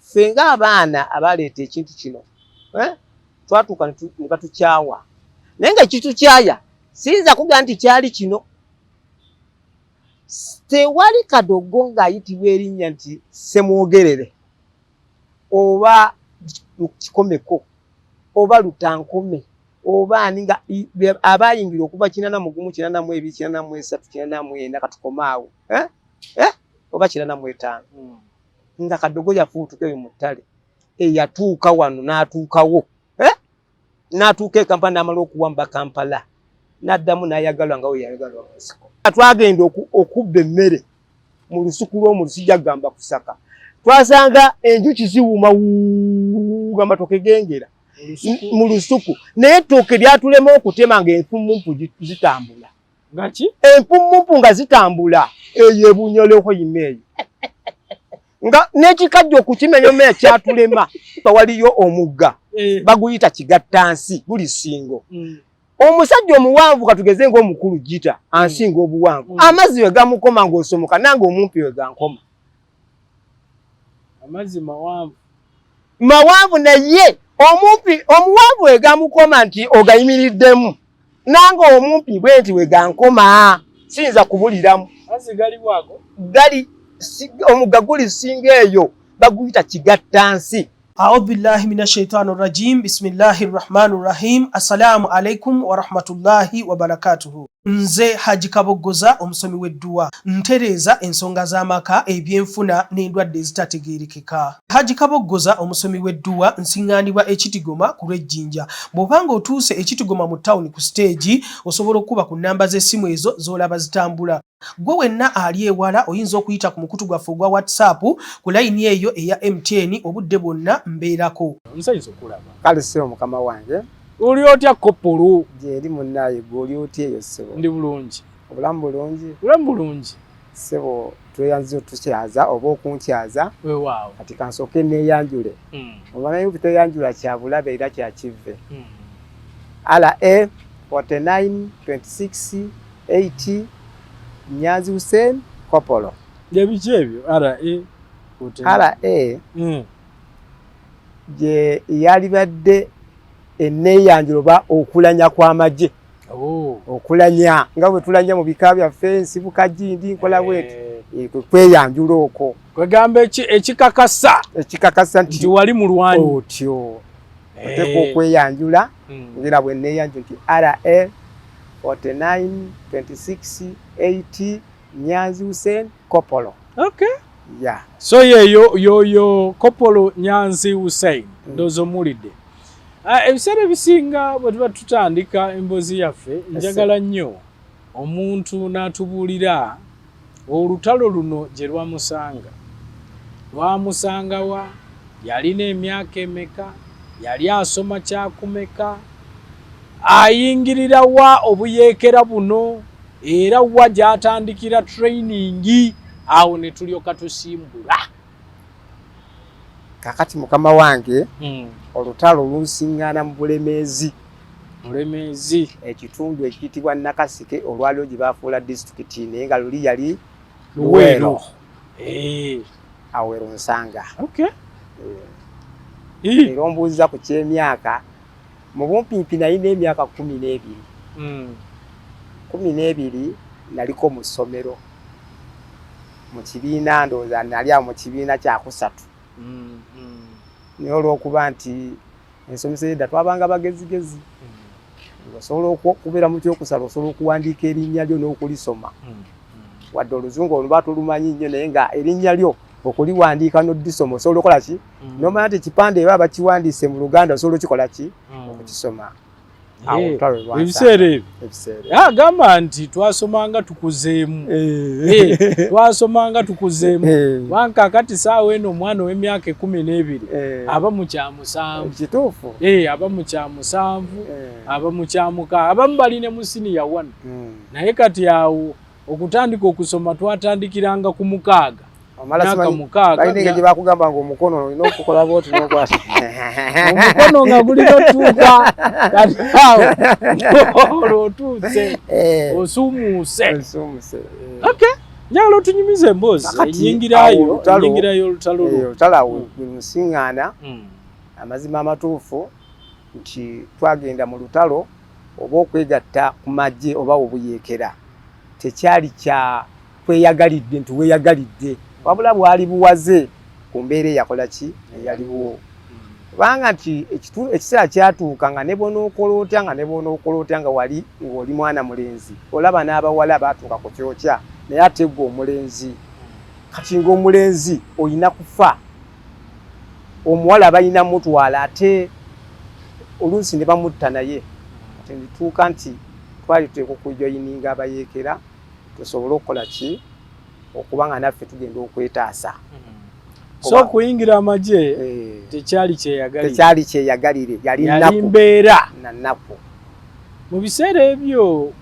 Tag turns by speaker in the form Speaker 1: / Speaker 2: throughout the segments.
Speaker 1: Ffe ng'abaana abaleeta ekintu kino, eh, twatuuka ne batukyawa, naye nga ekitukyaya siyinza kugamba nti kyali kino. Tewali kadogo ng'ayitibwa erinnya nti Ssemwogerere oba Kikomeko oba Lutankome oba ani nga abayingira okuva 81, 82, 83, 84, katukome awo, eh? Eh? Oba 85, nga kadogo yafuutuka eyo mu ttale, eyatuuka wano n'atuukawo, eh? N'atuuka e Kampala, n'amala okuwamba Kampala, n'addamu n'ayagalwa nga we yayagalwa mu nsiko. Twagenda okubba emmere mu lusuku lw'omu sijja kugamba kusaka, twasanga enjuki ziwuma nga amatooke gengera mu lusuku, naye ettooke lyatulema okutema ng'enfumumpu zitambula.
Speaker 2: Ngaki?
Speaker 1: Empumumpu nga zitambula eyo ebunyoleko yima eyo nga n'ekikajjo okukimenya omeya kyatulema. Waliyo omugga, baguyita Kigattansi, guli Singo. Omusajja omuwanvu, katugeze ng'omukulu Gita ansinga obuwanvu, amazzi we gamukoma ng'osomoka, nange omumpi we gankoma.
Speaker 2: Amazzi mawanvu.
Speaker 1: Mawanvu, naye omumpi omuwanvu we gamukoma nti ogayimiriddemu, nange omumpi bwe nti we gankoma, siyinza kubuliramu.
Speaker 2: Amazzi gali bwago?
Speaker 1: Gali omugga guli Singa eyo, baguyita Kigattansi.
Speaker 3: Audhu billahi min ashaitani rajim, bismillahi rahmani rahim. Assalamu alaikum warahmatullahi wabarakatuhu. Nze Haji Kaboggoza, omusomi w'edduwa, ntereeza ensonga z'amaka, ebyenfuna n'endwadde ezitategeerekeka. Haji Kaboggoza, omusomi w'edduwa, nsiŋŋaanibwa Ekitigoma ku lw'Ejjinja. Bw'oba ng'otuuse Ekitigoma mu tawuni ku siteegi, osobola okukuba ku nnamba z'essimu ezo z'olaba zitambula. Ggwe wenna ali ewala oyinza okuyita ku mukutu gwaffe ogwa WhatsApp ku layini eyo eya MTN, obudde bwonna mbeerako.
Speaker 2: Nsanyuse okulaba.
Speaker 1: Kale ssebo, mukama wange.
Speaker 2: Oli otya, kopolo?
Speaker 1: Gyeri munnaaye, gwe oli otya eyo, ssebo?
Speaker 2: Ndi bulungi.
Speaker 1: Obulamu bulungi?
Speaker 2: Bulamu bulungi.
Speaker 1: Ssebo, tweyanziza otukyaza oba okunkyaza.
Speaker 2: Weewaawo.
Speaker 1: Kati kansooke neeyanjule. Omanyi obuteeyanjula kya bulabe era kya kivve. RA 49 26 8, Nyanzi Hussein Kopolo.
Speaker 2: Ebiki ebyo, RA?
Speaker 1: RA gye yalibadde enneeyanjula oba okulanya kw'amagye.
Speaker 2: Oh.
Speaker 1: Okulanya nga bwe tulanya mu bika byaffe, nsibuka gindi, nkola bweti. Kwe kweyanjula okwo.
Speaker 2: Kwegamba ekikakasa
Speaker 1: ekikakasa
Speaker 2: nti nti wali mulwanyi.
Speaker 1: Otyo oteekwa okweyanjula. Ngera bwe neeyanjula nti RA 49 26 8, Nyanzi Hussein Kopolo. Yeah.
Speaker 2: So yeyo yoyo Kopolo Nyanzi Hussein. Ndowooza omuwulidde. Ah, ebiseera ebisinga bwe tuba tutandika emboozi yaffe, njagala nnyo omuntu n'atubuulira olutalo luno gye lwamusanga, lwamusangawa, yalina emyaka emeka, yali asoma kyakumeka, ayingirira wa obuyeekera buno, era wa gy'atandikira training, awo ne tulyoka tusimbula.
Speaker 1: Kakati mukama wange, olutalo lunsiŋŋaana mu Bulemeezi.
Speaker 2: Bulemeezi.
Speaker 1: Ekitundu ekiyitibwa Nakasike, olwaliwo gye bafuula disitulikiti, naye nga luli yali
Speaker 2: Luweero.
Speaker 1: Awo we lunsanga.
Speaker 2: Ii.
Speaker 1: Era ombuuziza ku ky'emyaka, mu bumpimpi nalina emyaka 12. 12 naliko mu ssomero mu kibiina, ndowooza nali awo mu kibiina kyakusatu. Naye olw'okuba nti ensomesa edda twabanga bagezigezi, osobola okubeera mu kyokusala, osobola okuwandiika erinnya lyo n'okulisoma, wadde oluzungu oluba tolumanyi nnyo, naye nga erinnya lyo okuliwandiika n'odisoma osobola okukola ki, nomanya nti ekipande eba bakiwandiise mu Luganda, osobola okikola ki, okukisoma. Awo olutalo lwe lwansanga.
Speaker 2: Ebiseera ebyo.
Speaker 1: Ebiseera ebyo.
Speaker 2: Agamba nti twasomanga tukuzeemu. Twasomanga tukuzeemu. Kubanga kakati saawa eno omwana ow'emyaka 12 aba mu kyamusanvu.
Speaker 1: Kituufu.
Speaker 2: Aba mu kyamusanvu, aba mu kyamukaaga, abamu bali ne mu senior one. Naye kati awo okutandika okusoma twatandikiranga ku 6.
Speaker 1: Omala
Speaker 2: Myaka
Speaker 1: simanyi-
Speaker 2: 6.
Speaker 1: Balina engeri gye bakugamba nga omukono olina okukola bwoti n'okwata.
Speaker 2: Omukono nga gulina otuuka kati awo olwo otuuse, osuumuuse.
Speaker 1: Osuumuse.
Speaker 2: Okay. Njagala otunyumize emboozi enyingirayo enyingirayo olutalo
Speaker 1: lwo. Olutalo awo lusiŋŋaana amazima amatuufu nti twagenda mu lutalo oba okwegatta ku magye oba obuyeekera tekyali kya kweyagalidde nti weeyagalidde, wabula bwali buwaze ku mbeera eyakola ki eyaliwo, kubanga nti ekiseera kyatuuka nga ne bw'onookola otya nga ne bw'onookola otya nga wali ng'oli mwana mulenzi olaba n'abawala baatuuka ku kyokya, naye ate ggwe omulenzi kati ng'omulenzi olina kufa, omuwala balina mutwala ate oluusi ne bamutta, naye kati nituuka nti twali tuteekwa okujoyininga abayeekera tusobole okukola ki okuba nga naffe tugenda okwetaasa.
Speaker 2: So okuyingira amagye tekyali kyeyagalire,
Speaker 1: tekyali kyeyagalire, yali
Speaker 2: mbeera
Speaker 1: na nnaku.
Speaker 2: Mu biseera ebyo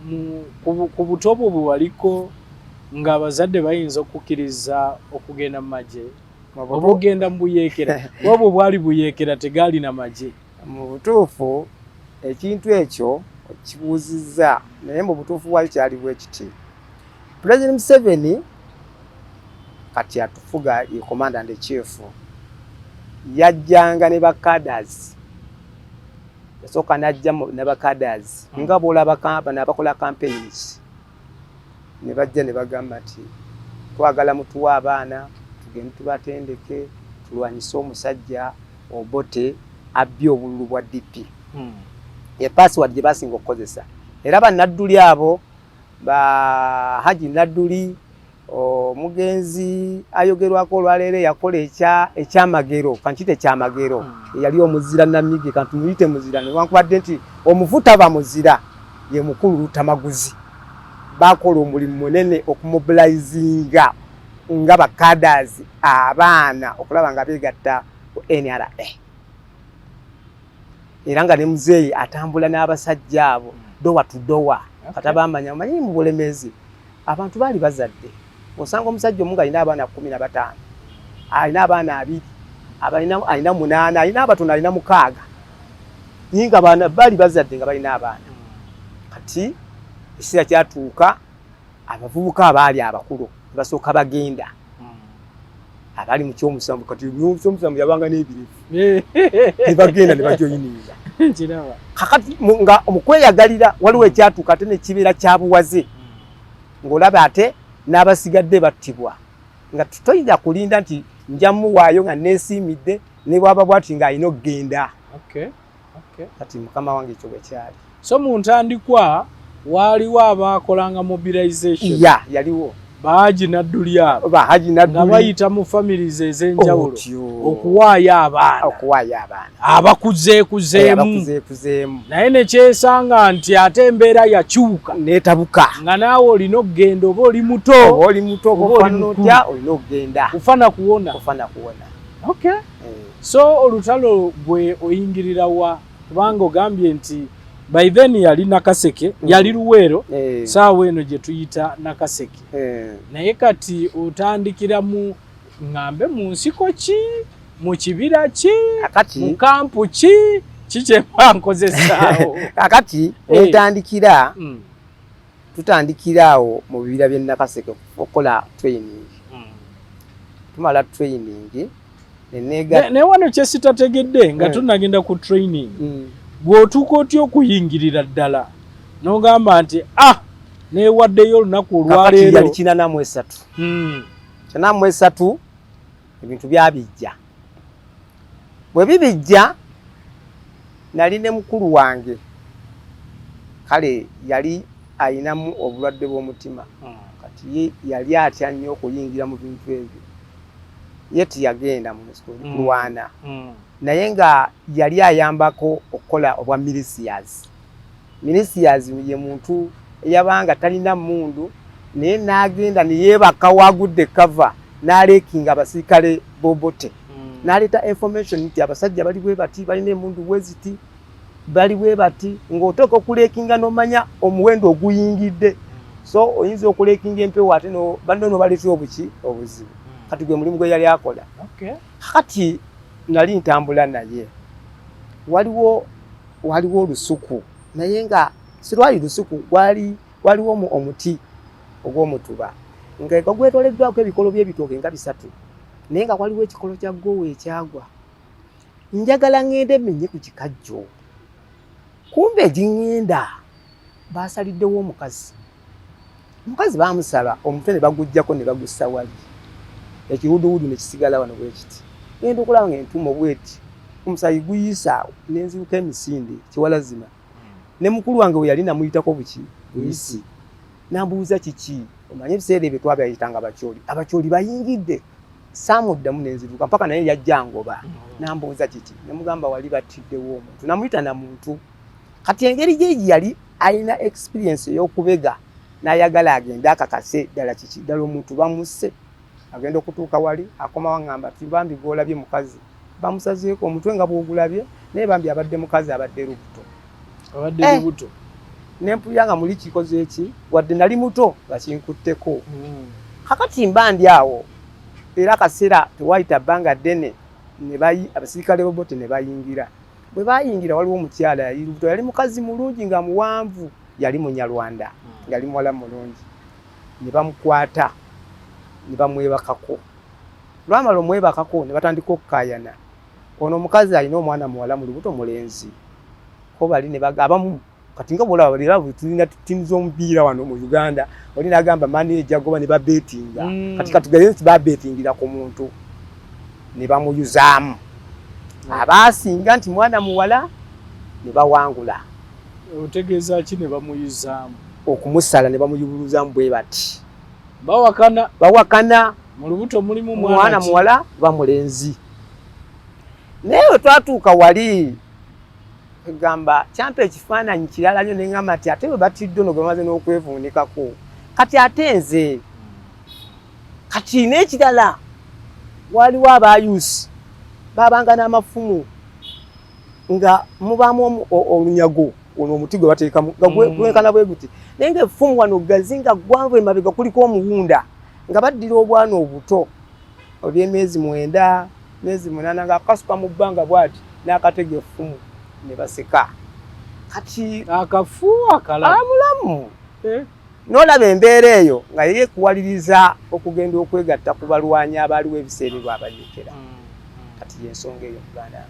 Speaker 2: ku buto bwo bwe waliko ng'abazadde bayinza okukkiriza okugenda mu magye oba ogenda mu buyeekera, obwo bwali buyeekera tegaalina magye?
Speaker 1: Mu butuufu ekintu ekyo kibuuzizza, naye mu butuufu bwayo kyali bwe kiti. President Museveni kati atufuga ye commander and chief, yajjanga ne ba cadres, yasooka n'ajja ne ba cadres nga bw'olaba bano abakola campaigns, ne bajja ne bagamba nti twagala mutuwe abaana tugende tubatendeke tulwanyise omusajja Obote abbye obululu bwa DP. Ye password gye basinga okukozesa, era bannadduli abo ba Haji Nadduli omugenzi ayogerwako olwaleero eyakola ekyamagero, kankiyite ekyamagero, eyali omuzira Namige, kantumuyite muzira newankubadde nti omufu taba muzira, ye mukulu Lutamaguzi, bakola omulimu munene okumobilizinga nga ba cadres abaana okulaba nga beegatta ku NRA, era nga ne muzeeyi atambula n'abasajja abo door to door. Kata bamanya omanyi mu Bulemezi abantu baali bazadde, osanga omusajja omu ng'alina abaana 15, alina abaana 20, alina 8, alina abatono, alina 6, naye nga baana baali bazadde nga balina abaana. Kati ekiseera kyatuuka abavubuka abaali abakulu ne basooka bagenda, abali mu kyomusanvu, kati kyomusanvu yabanga n'ebirevu, ne bagenda ne bajoyininga. Kakati nga mu kweyagalira waliwo ekyatuuka ate nekibeera kyabuwaze, ng'olaba ate n'abasigadde battibwa, nga toyinza kulinda nti nja muwaayo nga neesiimidde ne bwaba bwati ng'alina okugenda. Kati mukama wange ekyo bwe kyali.
Speaker 2: So mu ntandikwa waaliwo abaakolanga mobilization?
Speaker 1: Ya, yaliwo.
Speaker 2: Bahaji Nadduli abo.
Speaker 1: Bahaji Nadduli
Speaker 2: nga bayita mu families ez'enjawulo okuwaayo abaana,
Speaker 1: okuwaayo abaana
Speaker 2: abakuzeekuzeemu,
Speaker 1: abakuzeekuzeemu,
Speaker 2: naye nekyesanga nti ate embeera yakyuka
Speaker 1: neetabuka,
Speaker 2: nga naawe olina okugenda oba oli muto,
Speaker 1: oba oli muto, oba ofaanana otya, olina okugenda.
Speaker 2: Kufana kuwona.
Speaker 1: Kufana kuwona.
Speaker 2: Okay, so olutalo gwe oyingirira wa? Kubanga ogambye nti by then yali Nakaseke, yali Luweero, saawa eno gye tuyita Nakaseke, naye kati otandikira mu ŋŋambe mu nsiko ki, mu kibira ki, mu kampu ki, kikyemba nkozesaawo?
Speaker 1: Kakati wentandikira, tutandikira awo mu bibira by'e Nakaseke okukola training. Tumala training.
Speaker 2: Naye wano kyesitategedde nga tunagenda ku training, bw'otuuka otya okuyingirira ddala n'ogamba nti ah, neewaddeyo olunaku olwaleero?
Speaker 1: Yali 83. 83 ebintu byabijja. Bwe bibijja, nali ne mukulu wange, kale yali ayinamu obulwadde bw'omutima, kati ye yali atya nnyo okuyingira mu bintu ebyo, ye tiyagenda mu kulwana, naye nga yali ayambako okukola obwa militias. Militias ye muntu eyabanga talina mundu, naye n'agenda neyeebaka wagudde cover n'aleakinga abasirikale b'Obote, n'aleeta information nti abasajja bali bwe bati, balina emundu bwe ziti, bali bwe bati, ng'oteeka okuleakinga n'omanya omuwendo oguyingidde. So oyinza okuleakinga empewo ate banno nobaleetera obuki obuzibu. Kati gwe mulimu gwe yali akola. Kati nali ntambula naye, waliwo olusuku, naye nga sirwali lusuku, gwali waliwo omuti ogw'omutuba. Nga gwetoleddwako ebikolo by'ebitooke nga bisatu, naye nga waliwo ekikolo kya ggoowa ekyagwa. Njagala ŋŋende mmenye ku kikajjo, kumbe egiŋŋenda baasaliddewo omukazi. Omukazi baamusala omutwe ne baguggyako ne bagussa wali, ekiwuduwudu ne kisigala wano bwe kiti. Ŋŋenda okulaba nga entuumo bweti, omusaayi guyiise awo, ne nziruka emisinde kiwalazima. Ne mukulu wange we yali namuyitako buki buyisi, nambuuza kiki. Omanyi ebiseera ebyo twabayitanga Abakyoli, Abakyoli bayingidde. Saamuddamu ne nziruka mpaka naye yajja ngoba, nambuuza kiki, ne mugamba wali battiddewo omuntu, namuyita na muntu. Kati engeri gye yali alina experience ey'okubega, n'ayagala agende akakase ddala kiki ddala omuntu bamusse. Agenda okutuuka wali akomawo aŋŋamba nti bambi gw'olabye mukazi bamusazeeko omutwe nga bw'ogulabye, naye bambi abadde mukazi, abadde lubuto.
Speaker 2: Abadde lubuto.
Speaker 1: Ne mpulira nga muli kikoze eki, wadde nali muto nga kinkutteko. Kakati mba ndi awo, era akaseera tewayita bbanga ddene abasirikale b'Obote ne bayingira. Bwe bayingira waliwo omukyala yali lubuto, yali mukazi mulungi nga muwanvu, yali Munyarwanda, yali muwala mulungi. Ne bamukwata ne bamwebakako. Lwamala omwebakako ne batandika okukaayana. Ono omukazi alina omwana muwala mu lubuto mulenzi. Ko bali ne abamu kati nga bw'olaba era bwe tulina ttiimu z'omupiira wano mu Uganda, oli n'agamba maneja goba ne babeetinga. Kati katugeze nti babeetingira ku muntu ne bamuyuzaamu. Abaasinga nti mwana muwala ne bawangula.
Speaker 2: Otegeeza ki ne bamuyuzaamu?
Speaker 1: Okumusala ne bamuyubuluzaamu bwe bati.
Speaker 2: Bawakana.
Speaker 1: Bawakana.
Speaker 2: Mu lubuto mulimu
Speaker 1: mwana muwala oba mulenzi. Naye bwe twatuuka wali egamba kyampa ekifaananyi kirala nnyo, ne ŋŋamba nti ate bwe batidde ono gwe bamaze n'okwevuunikako, kati ate nze. Kati n'ekirala waliwo abayusi babanga n'amafumu nga mubaamu olunyago, ono omuti gwe bateekamu nga gwenkana bwe guti, naye nga effumu wano gazi nga gwanvu, emabega kuliko omuwunda, nga baddira obwana obuto oby'emyezi 9, myezi 8, nga akasuka mu bbanga bw'ati n'akatega effumu ne baseka. Kati
Speaker 2: akafu akalamu
Speaker 1: amulamu n'olaba embeera eyo nga yeekuwaliriza okugenda okwegatta ku balwanyi abaaliwo ebiseera ebyo abayeekera. Kati y'ensonga eyo muganda.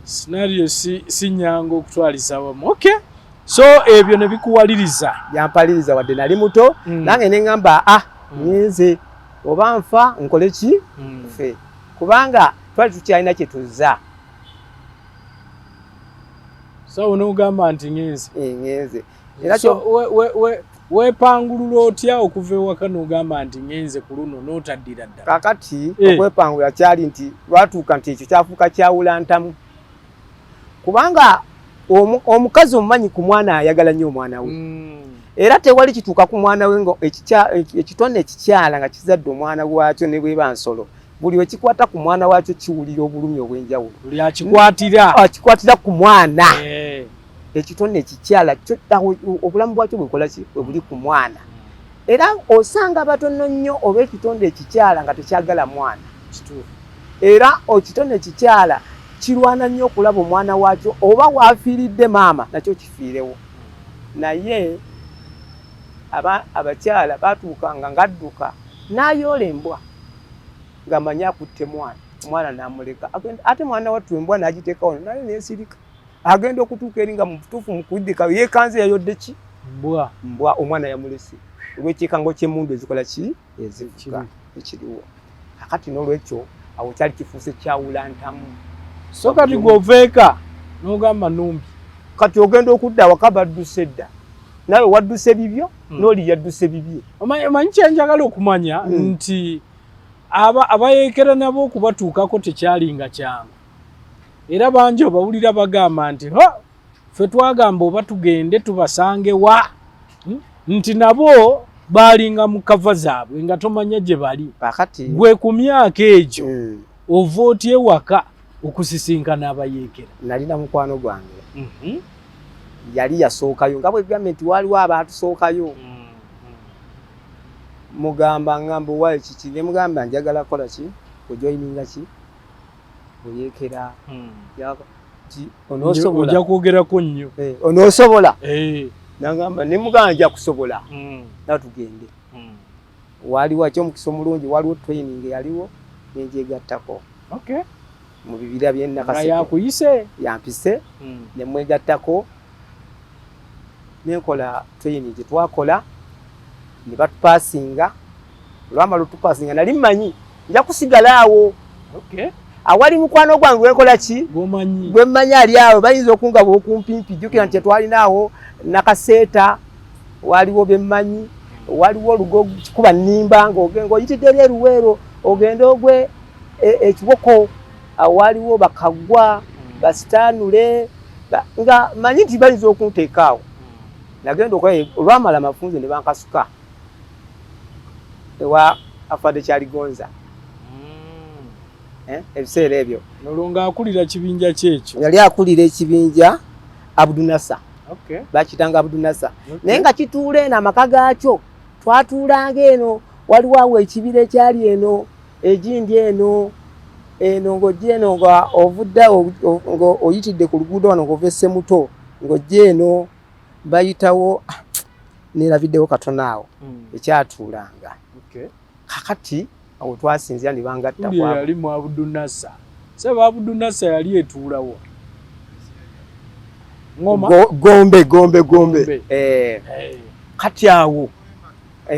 Speaker 2: Scenario si nyangu okutwaliza wamu. Okay. So ebyo ne bikuwaliriza.
Speaker 1: Byampaliriza wadde nali muto, nange ne ŋŋamba nze oba nfa nkole ki? Nfe. Kubanga twali tukyalina kye tuzza.
Speaker 2: So n'ogamba nti ngenze.
Speaker 1: Ngenze. Era
Speaker 2: so weepangulula otya okuva ewaka n'ogamba nti ngenze ku luno n'otaddira ddala?
Speaker 1: Kakati okwepangulula kyali nti lwatuuka nti ekyo kyafuuka kyawula ntamu. Kubanga omukazi omumanyi ku mwana ayagala nnyo omwana we. Era tewali kituuka ku mwana we nga ekitone ekikyala nga kizadde omwana waakyo ne bweba nsolo. Buli we kikwata ku mwana waakyo kiwulira obulumi obw'enjawulo.
Speaker 2: Buli akikwatira.
Speaker 1: Akikwatira ku mwana. Ekitone ekikyala kyo obulamu bwakyo bwekola ki? Bwe buli ku mwana. Era osanga batono nnyo oba ekitonde ekikyala nga tekyagala mwana. Era ekitone ekikyala kirwana nnyo okulaba omwana waakyo oba waafiiridde maama nakyo kifiirewo. Naye abakyala baatuukanga ng'adduka n'ayoola embwa ng'amanyi akutte mwana, omwana n'amuleka. Ate mwana wattu embwa n'agiteeka wano naye n'esirika. Agenda okutuuka eri nga mu butuufu mu kuddika yeekanze yayodde ki?
Speaker 2: Mbwa.
Speaker 1: Mbwa omwana yamulese olw'ekyekango ky'emmundu ezikola ki? Ezivuga ekiriwo. Kakati n'olwekyo awo kyali kifuuse kyawula ntamu.
Speaker 2: So kati gw'oveeka n'ogamba numbi.
Speaker 1: Kati ogenda okudda awaka badduse dda. Nawe wadduse bibyo n'oli yadduse bibye.
Speaker 2: Omanyi kye njagala okumanya nti abayeekera nabo okubatuukako tekyalinga kyangu. Era bangi obawulira bagamba nti ffe twagamba oba tugende tubasange wa, nti nabo baalinga mu kava zaabwe nga tomanya gye bali. Gwe ku myaka egyo ova otya ewaka okusisinkana abayeekera?
Speaker 1: Nalina mukwano gwange yali yasookayo nga bwe gambye nti waliwo abaatusookayo. Mugamba ngamba owaayo kiki, ne mugamba njagala kukola ki, ojoyininga ki oyeekera.
Speaker 2: Onoosobola. Ojja kwogerako nnyo.
Speaker 1: Onoosobola. Nagamba ne mugamba nja kusobola. Na tugende. Waliwo ekyomukisa omulungi, waliwo training eyaliwo nenjegattako.
Speaker 2: Okay.
Speaker 1: Mu bibira by'e Nakaseke.
Speaker 2: Yakuyise?
Speaker 1: Yampise. Ne mwegattako nenkola training gye twakola ne batupasinga. Olwamala otupasinga nali mmanyi nja kusigala awo.
Speaker 2: Okay.
Speaker 1: Awali mukwano gwange gwenkola ki
Speaker 2: gwe
Speaker 1: mmanyi ali awo, bayinza okungaba okumpimpi. Jjukira nti tetwalina awo Nakaseeta, waliwo bye mmanyi, waliwo olugo kikuba nnimba ng'oyitidde eri eruweero ogende ogwe ekiboko, waliwo bakagwa basitaanule, nga mmanyi nti bayinza okunteeka awo. Nagenda okola olwamala amafunze ne bankasuka ewa Afande Kyaligonza. Ebiseera ebyo
Speaker 2: olwo ng'akulira kibinja kyekyo?
Speaker 1: Yali akulira ekibinja Abdunasa.
Speaker 2: Okay.
Speaker 1: Bakitanga Abdunasa.
Speaker 2: Okay.
Speaker 1: Naye nga kituula eno amaka gaakyo twatuulanga eno, waliwo awo ekibira ekyali eno egindi eno eno ng'ojja eno nga ovudde ng'oyitidde ku luguudo wano ng'ova e Ssemuto ng'ojja eno bayitawo, neerabiddewo katono awo ekyatuulanga.
Speaker 2: Okay.
Speaker 1: Kakati awo twasinzira ne bangatta
Speaker 2: kwabo. Yali mu Abdunasa. Sebo Abdunasa yali etuulawo. Ngoma.
Speaker 1: Gombe, gombe, gombe. Kati awo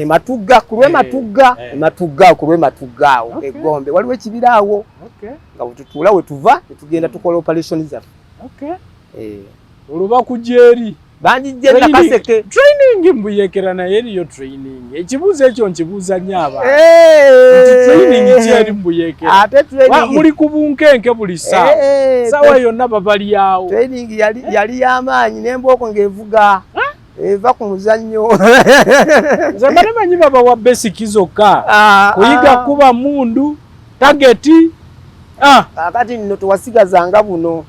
Speaker 1: Matugga, ku lw'e Matugga, Matugga, ku lw'e Matugga awo
Speaker 2: Okay.
Speaker 1: Egombe waliwo ekibira awo.
Speaker 2: Okay.
Speaker 1: Nga bwe tutuula we tuva ne tugenda tukola operation zaffe.
Speaker 2: Okay. Olwo bakujja eri.
Speaker 1: Banjijja Nakaseke.
Speaker 2: Training mbuyekera naye eriyo training. Ekibuuzo ekyo nkibuuza nnyo abantu. Nti training ki eri mbuyekera?
Speaker 1: Ate training
Speaker 2: muli ku bunkenke buli ssaawa. Ssaawa yonna babali awo.
Speaker 1: Training yali y'amaanyi n'embooko ng'evuga. Eva ku muzannyo.
Speaker 2: Nze mbadde manyi babawa basic zokka. Kuyiga kuba mundu, target.
Speaker 1: Kaakati nno tewasigazanga buno.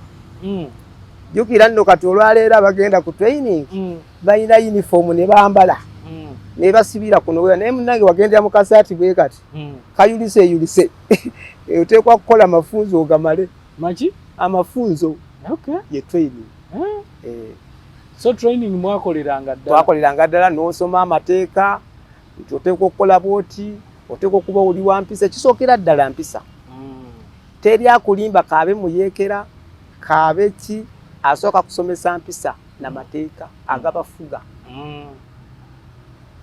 Speaker 1: Jjukira nno kati olwaleero abagenda ku training balina uniform ne bambala. Ne basibira kuno, naye munnange wagendera mu kasaati bwe kati. Kayulise eyulise. Oteekwa kukola amafunzo ogamale.
Speaker 2: Maki?
Speaker 1: Amafunzo.
Speaker 2: Okay.
Speaker 1: Ye training.
Speaker 2: So training mwakoleranga ddala?
Speaker 1: Twakoleranga ddala, n'osoma amateeka nti oteekwa okukola bw'oti, oteekwa okuba oli wa mpisa. Ekisookera ddala mpisa. Teri akulimba kaabe muyeekera, kaabe ki, asooka kusomesa mpisa na mateeka agabafuga.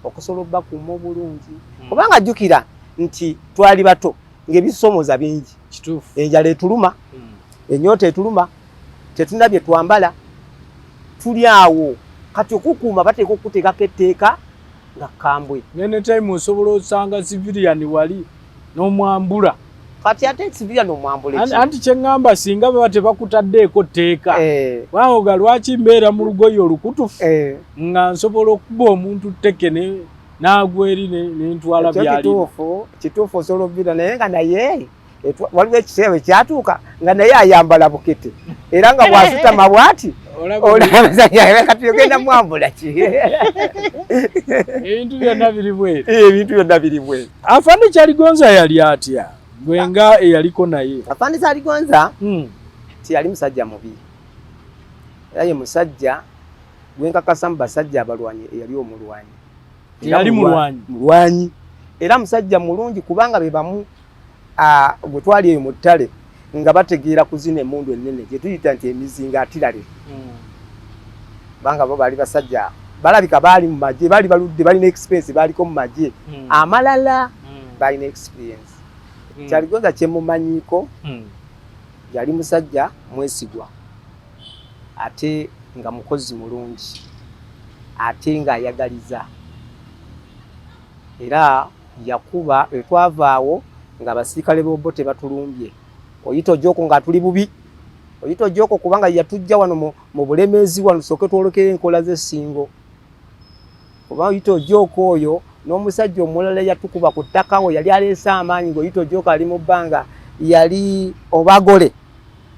Speaker 1: Okusobola obbakuuma obulungi. Kubanga jjukira nti twali bato ng'ebisomooza bingi.
Speaker 2: Kituufu.
Speaker 1: Enjala etuluma, ennyonta etuluma, tetulina bye twambala, tuli awo. Kati okukuuma bateekwa okukuteekako etteeka nga kkambwe.
Speaker 2: Anytime osobola osanga civilian wali n'omwambula.
Speaker 1: Kati ate civilian omwambula ki?
Speaker 2: Anti kye ŋŋamba singa baba tebakutaddeeko tteeka. Kubanga lwaki mbeera mu lugoye olukutufu nga nsobola okuba omuntu tteke n'agwa eri ne ntwala by'alina.
Speaker 1: Kituufu, kituufu osobola okuviira naye nga naye waliwo ekiseera bwe kyatuuka nga naye ayambala bukete era nga bw'asutama bw'ati kati ogenda mwambula ki?
Speaker 2: Ebintu byonna biri bweru.
Speaker 1: Ebintu byonna biri bweru.
Speaker 2: Afande Kyaligonza yali atya? Gwe nga eyaliko naye.
Speaker 1: Afande Kyaligonza teyali musajja mubi. Era ye musajja gwe nkakasa mu basajja abalwanyi eyali omulwanyi.
Speaker 2: Yali mulwanyi.
Speaker 1: Mulwanyi. Era musajja mulungi kubanga be bamu gwe twali eyo mu ttale nga bategeera kuzina emmundu ennene gye tuyita nti emizinga atirale. Kubanga bo baali basajja balabika baali mu magye, baali baludde, balina experience, baaliko mu magye amalala, balina experience. Kyaligonza kye mumanyiiko yali musajja mwesigwa ate nga mukozi mulungi ate ng'ayagaliza. Era yakuba twavaawo ng'abasirikale b'Obote batulumbye. Oyita Ojoko ng'atuli bubi. Oyita Ojoko kubanga yatujja wano mu Bulemeezi wano tusooke twolekere enkola z'essingo. Kuba Oyita Ojoko oyo n'omusajja omulala yatukuba ku ttaka we yali aleese amaanyi ng'Oyita Ojoko ali mu bbanga yali Obagole.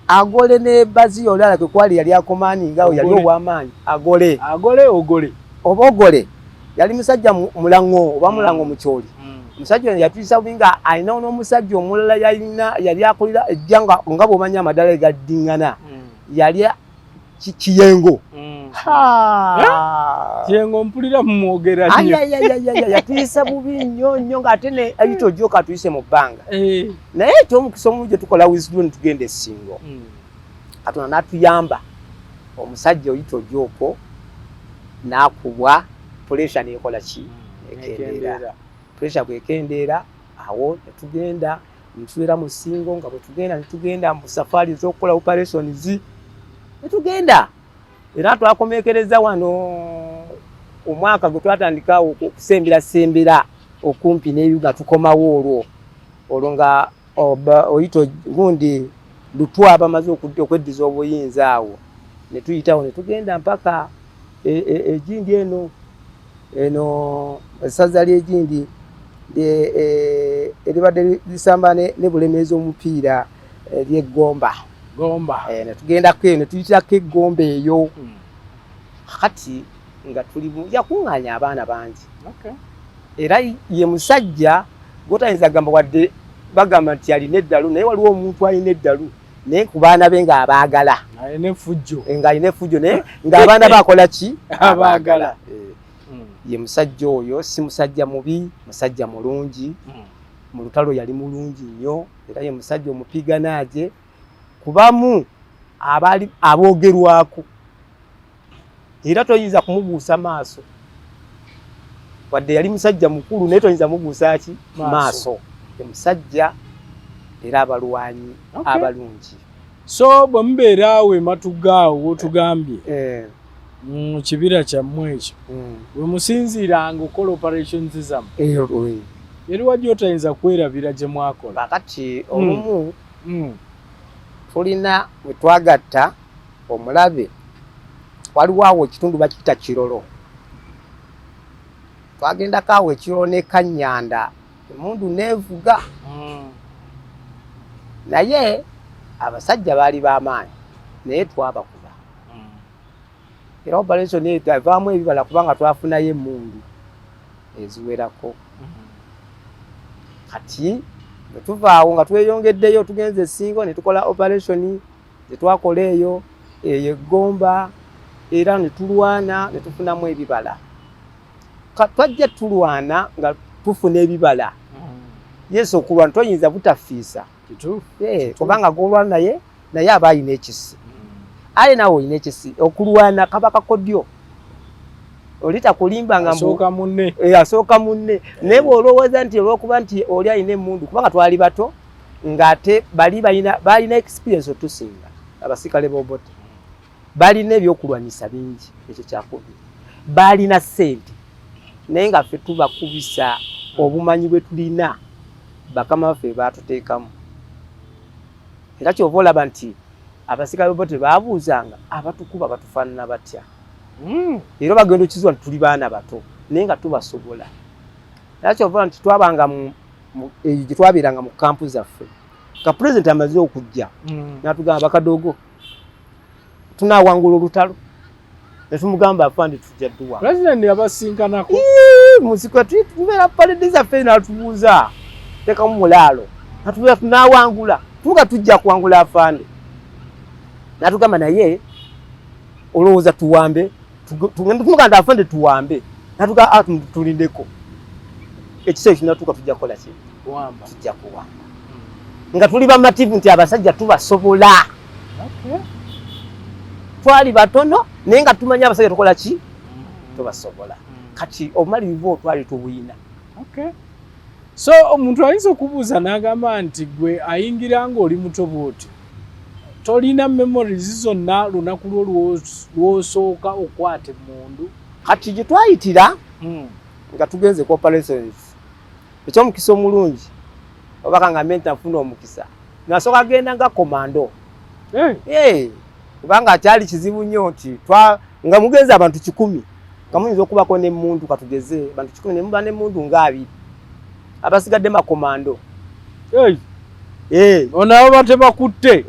Speaker 1: Agole ne Baziyo olala kwe kwali yali akomaani nga yali ow'amaanyi. Agole.
Speaker 2: Agole Ogole.
Speaker 1: Oba Ogole. Yali musajja mulango oba mulango mukyoli. Omusajja ono yatuyisa bubi nga alina n'omusajja omulala yalina yali akulira ejja nga bw'omanyi amadaala gaddingana. Yali Kiyengo.
Speaker 2: Kyengo mpulira mumwogera nnyo.
Speaker 1: Yatuyisa bubi nnyo nnyo ng'ate ne ayita ojoka atuyise mu bbanga.
Speaker 2: Eh.
Speaker 1: Naye ekyomukisa omubi gye tukola withdraw ne tugenda essingo. Katonda n'atuyamba omusajja oyita ojooko n'akubwa puresha n'ekola ki? Ekendeera. Puresha bw'ekendeera awo ne tugenda ne tubeera mu Ssingo nga bwe tugenda ne tugenda mu safaari ez'okukola operations ne tugenda era twakomekereza wano omwaka gwe twatandika okusembera okumpi n'ebibuga tukomawo olwo olwo nga oyita gundi Lutwa bamaze okweddiza obuyinza awo ne tuyitawo ne tugenda mpaka egindi e, e, eno eno essaza ly'egindi e, eribadde lisamba ne Bulemeezi omupiira ly'eggomba
Speaker 2: Gomba
Speaker 1: ne tugendako eyo ne tuyitirako eggomba eyo. Kati nga tuli yakuŋŋaanya abaana bangi era ye musajja gwotayinza gamba wadde bagamba nti alina eddalu naye waliwo omuntu alina eddalu naye ku baana be ng'abaagala
Speaker 2: alina effujjo
Speaker 1: ng'alina effujjo naye ng'abaana be akola ki
Speaker 2: abaagala.
Speaker 1: Ye musajja oyo si musajja mubi, musajja mulungi. Mu lutalo yali mulungi nnyo era ye musajja omupiganaaje kubamu abaali aboogerwako era toyinza kumubuusa maaso wadde yali musajja mukulu naye toyinza mubuusa ki maaso. Ye musajja era abalwanyi abalungi.
Speaker 2: So bwe mubeera awo ematugga awo wotugambye mu kibira kyammwe ekyo bwe musinziiranga okukola operations zammwe eriwa gy'otayinza kwerabira gye mwakola?
Speaker 1: Kakati olumu tulina we twagatta omulabe, waliwo awo ekitundu bakiyita Kirolo, twagendako awo Ekirolo ne Kanyanda emundu neevuga naye abasajja baali b'amaanyi naye twabakuba era operation eyo yavaamu ebibala kubanga twafunayo emmundu eziwerako. Kati bwe tuvaawo nga tweyongeddeyo tugenze Essingo ne tukola operation ze twakola eyo eyo eggomba era ne tulwana ne tufunamu ebibala. Twajja tulwana nga tufuna ebibala. Yesu okulwana toyinza butafiisa kubanga gw'olwana naye naye aba alina ekisi aye naawe olina ekisi. Okulwana kaba kakodyo oli takulimba nga
Speaker 2: asooka munne
Speaker 1: asooka munne naye bw'olowooza nti olw'okuba nti oli alina emmundu kubanga twali bato ng'ate bali balina experience otusinga abasikale b'Obote balina ebyokulwanyisa bingi ekyo kyakubiri balina ssente naye nga ffe tubakubisa obumanyi bwe tulina bakama baffe baatuteekamu era kyova olaba nti abasikale b'Obote baabuuzanga abatukuba batufaanana batya era bagenda okizwa nti tuli baana bato naye nga tubasobola era kyova nti twabanga eyo gye twabeeranga mu kampu zaffe nga pulezidenti amaze okujja n'atugamba bakadogo tunaawangula olutalo ne tumugamba afande tujja dduwa.
Speaker 2: Pulezidenti yabasinkanako
Speaker 1: musiko tubeera paledi zaffe n'atubuuza teekamu mulaalo natubuuza tunaawangula tuga tujja kuwangula afande n'atugamba naye olowooza tuwambe tumugamba afande tuwambe natuga tulindeko ekiseera kinatuuka tujja kukola ki tujja kuwamba nga tuli bamativu nti abasajja tubasobola. Twali batono naye nga tumanyi abasajja tukola ki tubasobola. Kati obumalirivu obwo twali tubuyina.
Speaker 2: So omuntu ayinza okubuuza n'agamba nti gwe ayingira ng'oli muto bw'otyo tolina memories zonna lunaku lwo lw'osooka okwata emmundu?
Speaker 1: Kati gye twayitira nga tugenze ku operations ekyomukisa omulungi oba kangambe nti nafuna omukisa nasooka genda nga komando kubanga kyali kizibu nnyo nti nga mugenze abantu 100 nga muyinza okubako n'emmundu katugeze abantu 100 ne muba n'emmundu nga 2 abasigadde makomando.
Speaker 2: Ono abo batebakutte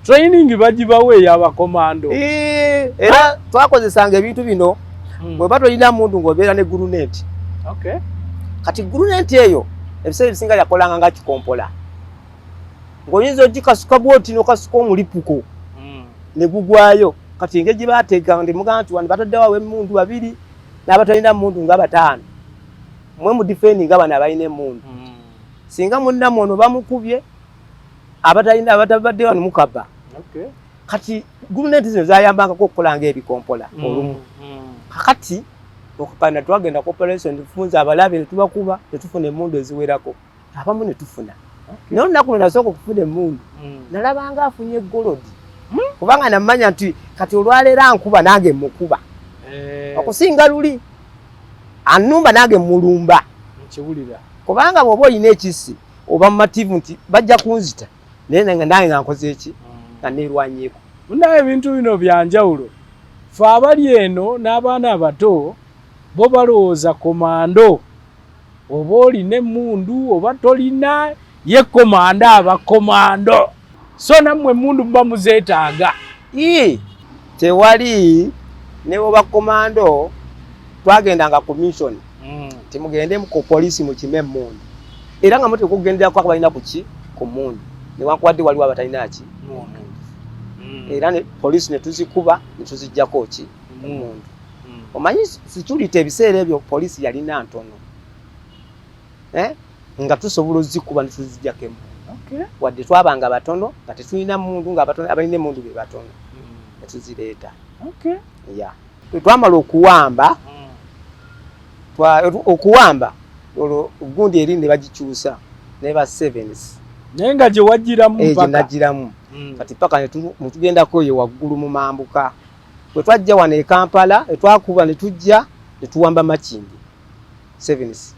Speaker 2: training bagibawo ey'abakomando.
Speaker 1: Era twakozesanga ebintu bino bweba tolina mundu ng'obeera ne guruneti. Kati guruneti eyo ebiseera ebisinga yakolanga nga kikompola ng'oyinza ogikasuka bwoti n'okasuka omulipuko ne gugwayo. Kati engeri gye bateeka nti mugamba nti wano bataddewo ab'emmundu babiri n'abatalina mmundu nga bataano, mwe mu defending bano abalina emmundu. Singa munnammwe ono bamukubye, abatalina abatabadde wano mukaba. Kati grenade zino zayambangako okukola ng'ebikompola olumu. Kakati okukana twagenda ku operation, tufunza abalabe ne tubakuba ne tufuna emmundu eziwerako, abamu ne tufuna. Naye olunaku lwe nasooka okufuna emmundu, nalabanga afunye gold, kubanga namanya nti kati olwaleero ankuba nange mukuba okusinga luli anumba nange mulumba.
Speaker 2: Nkiwulira.
Speaker 1: Kubanga bw'oba olina ekisi oba mumativu nti bajja kunzita, naye nange nga nkoze eki, nga neerwanyeeko.
Speaker 2: Munaye ebintu bino byanjawulo. Fe abali eno n'abaana abato bo balowooza komando oba olina emmundu oba tolina, ye komando aba komando. So nammwe emmundu muba muzeetaaga.
Speaker 1: Ii, tewali ne bwoba komando. Twagendanga ku mission timugende ku poliisi mukime emmundu, era nga muteeka okugenderako abalina kuki ku mmundu, newankubadde waliwo abatalina ki, era ne poliisi ne tuzikuba ne tuziggyako ki, emmundu. Omanyi security ebiseera ebyo poliisi yalina ntono, eh? Nga tusobola ozikuba ne tuziggyako emmundu. Wadde twabanga batono nga tetulina mmundu, nga abalina emmundu be batono, ne tuzireeta. Ya, twamala okuwamba, okuwamba olwo gundi eri ne bagikyusa neba sevens.
Speaker 2: Naye nga gye wagiramu?
Speaker 1: Gye nagiramu. Kati paka netugendako eyo waggulu mu mambuka, bwe twajja wano e Kampala etwakuba ne tujja ne tuwamba Makindye sevens.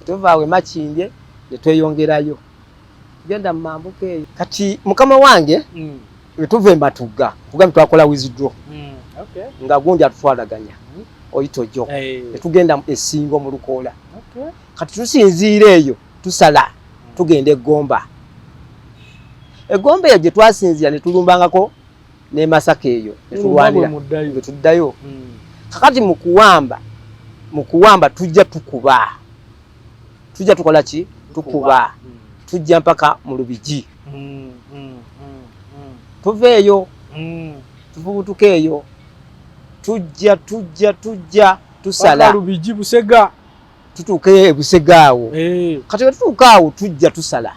Speaker 1: Tuvaawo e Makindye ne tweyongerayo tugenda mu mambuka eyo. Kati mukama wange, bwe tuva e Matugga, kugambye twakola withdraw, nga gundi atutwalaganya oyitojo, ne tugenda esingo mu Lukoola. Kati tusinziira eyo tusala tugenda Eggomba. Eggomba eyo gye twasinziira ne tulumbangako ne Masaka eyo ne tulwanira bwe tuddayo. Kakati mu kuwamba tujja tukuba, tujja tukola ki, tukuba, tujja mpaka mu Lubigi. Tuva eyo tufubutuka eyo, tujja tujja tujja tusala
Speaker 2: Lubigi, Busega.
Speaker 1: Tutuuka e Busega awo. Kati bwe tutuuka awo tujja tusala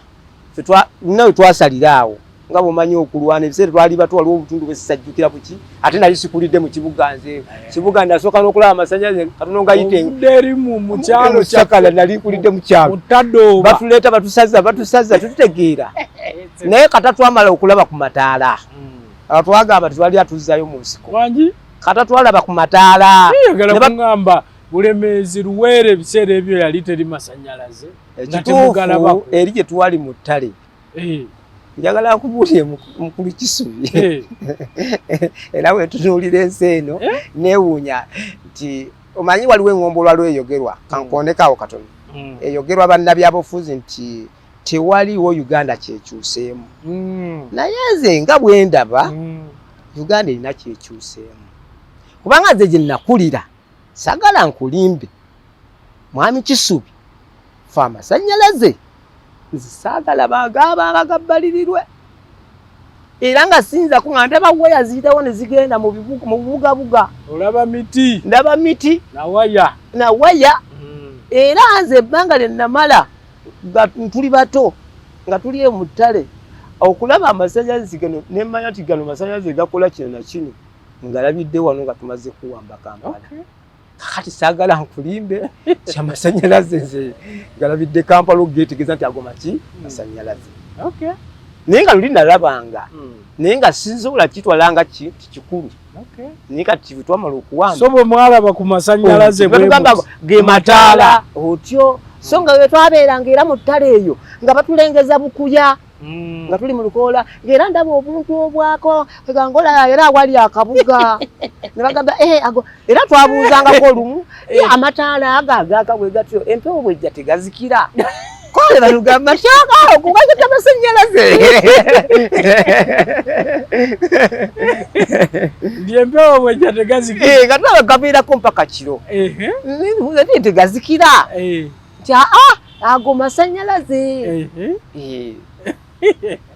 Speaker 1: nawe twasalira awo nga bwomanyi okulwana ebiseera twali bato, waliwo obutundu bwesisajjukira buki, ate nali sikulidde mu kibuga. Nze kibuga nasooka n'okulaba amasanyalaze katono ngayite
Speaker 2: eri mu kyalo.
Speaker 1: Kyakala nali nkulidde mu kyalo. Batuleeta batusaza batusaza tetutegeera, naye kata twamala okulaba ku mataala, twagamba tetwali atuzzayo mu nsiko.
Speaker 2: Wangi?
Speaker 1: Kata twalaba ku mataala.
Speaker 2: Kugamba Bulemeezi, Luweero, ebiseera ebyo yali teri masanyalaze?
Speaker 1: Ekituufu eri gye twali mu ttale, njagala nkubuulire mukulu Kisubi, era bwetunuulira ensi eno neewuunya nti omanyi waliwo eŋŋombo olwaliwo eyogerwa, kankonekaawo katono, eyogerwa bannabyabufuzi nti tewaliwo Uganda kyekyuseemu. Naye nze nga bwe ndaba, Uganda erina kyekyuseemu, kubanga nze gye nakulira, sagala nkulimbe mwami Kisubi, fe amasanyalaze nze saagala bagabanga gabbalirirwe, era nga siyinza kuŋa ndaba waya ziyitawo ne zigenda mu bubugabuga.
Speaker 2: Olaba miti?
Speaker 1: Ndaba miti.
Speaker 2: Nawaya.
Speaker 1: Nawaya. Era nze ebbanga lye namala nga tuli bato, nga tuli eyo mu ttale, okulaba amasanyalaze gano nemanya nti gano masanyalaze gakola kino na kino, ngalabidde wano nga tumaze kuwamba Kampala. Kakati saagala nkulimbe kyamasanyalaze, nze ngalabidde Kampala ogetegeeza nti ago maki masanyalaze. Naye nga luli nalabanga, naye nga sinsobola kitwala nga kikulu, naye kati twamala okuwamba.
Speaker 2: So bwe mwalaba ku masanyalaze?
Speaker 1: Tugamba ge mataala otyo, so nga we twabeeranga era mu ttale eyo nga batulengeza bukuya, nga tuli mu lukoola, ng'era ndaba obuntu obwako ngola era awali akabuga ne bagamba, eh, ago. Era twabuuzangako olumu, amataala ago agaaka bwe gatyo empewo bwejja tegazikira? Kale batugamba kyaka okugazita amasannyalaze.
Speaker 2: Ndi empewo bwejja tegazikira?
Speaker 1: Eh, nga tulaba gabeerako mpaka kiro tegazikira, nti aa ago masanyalaze.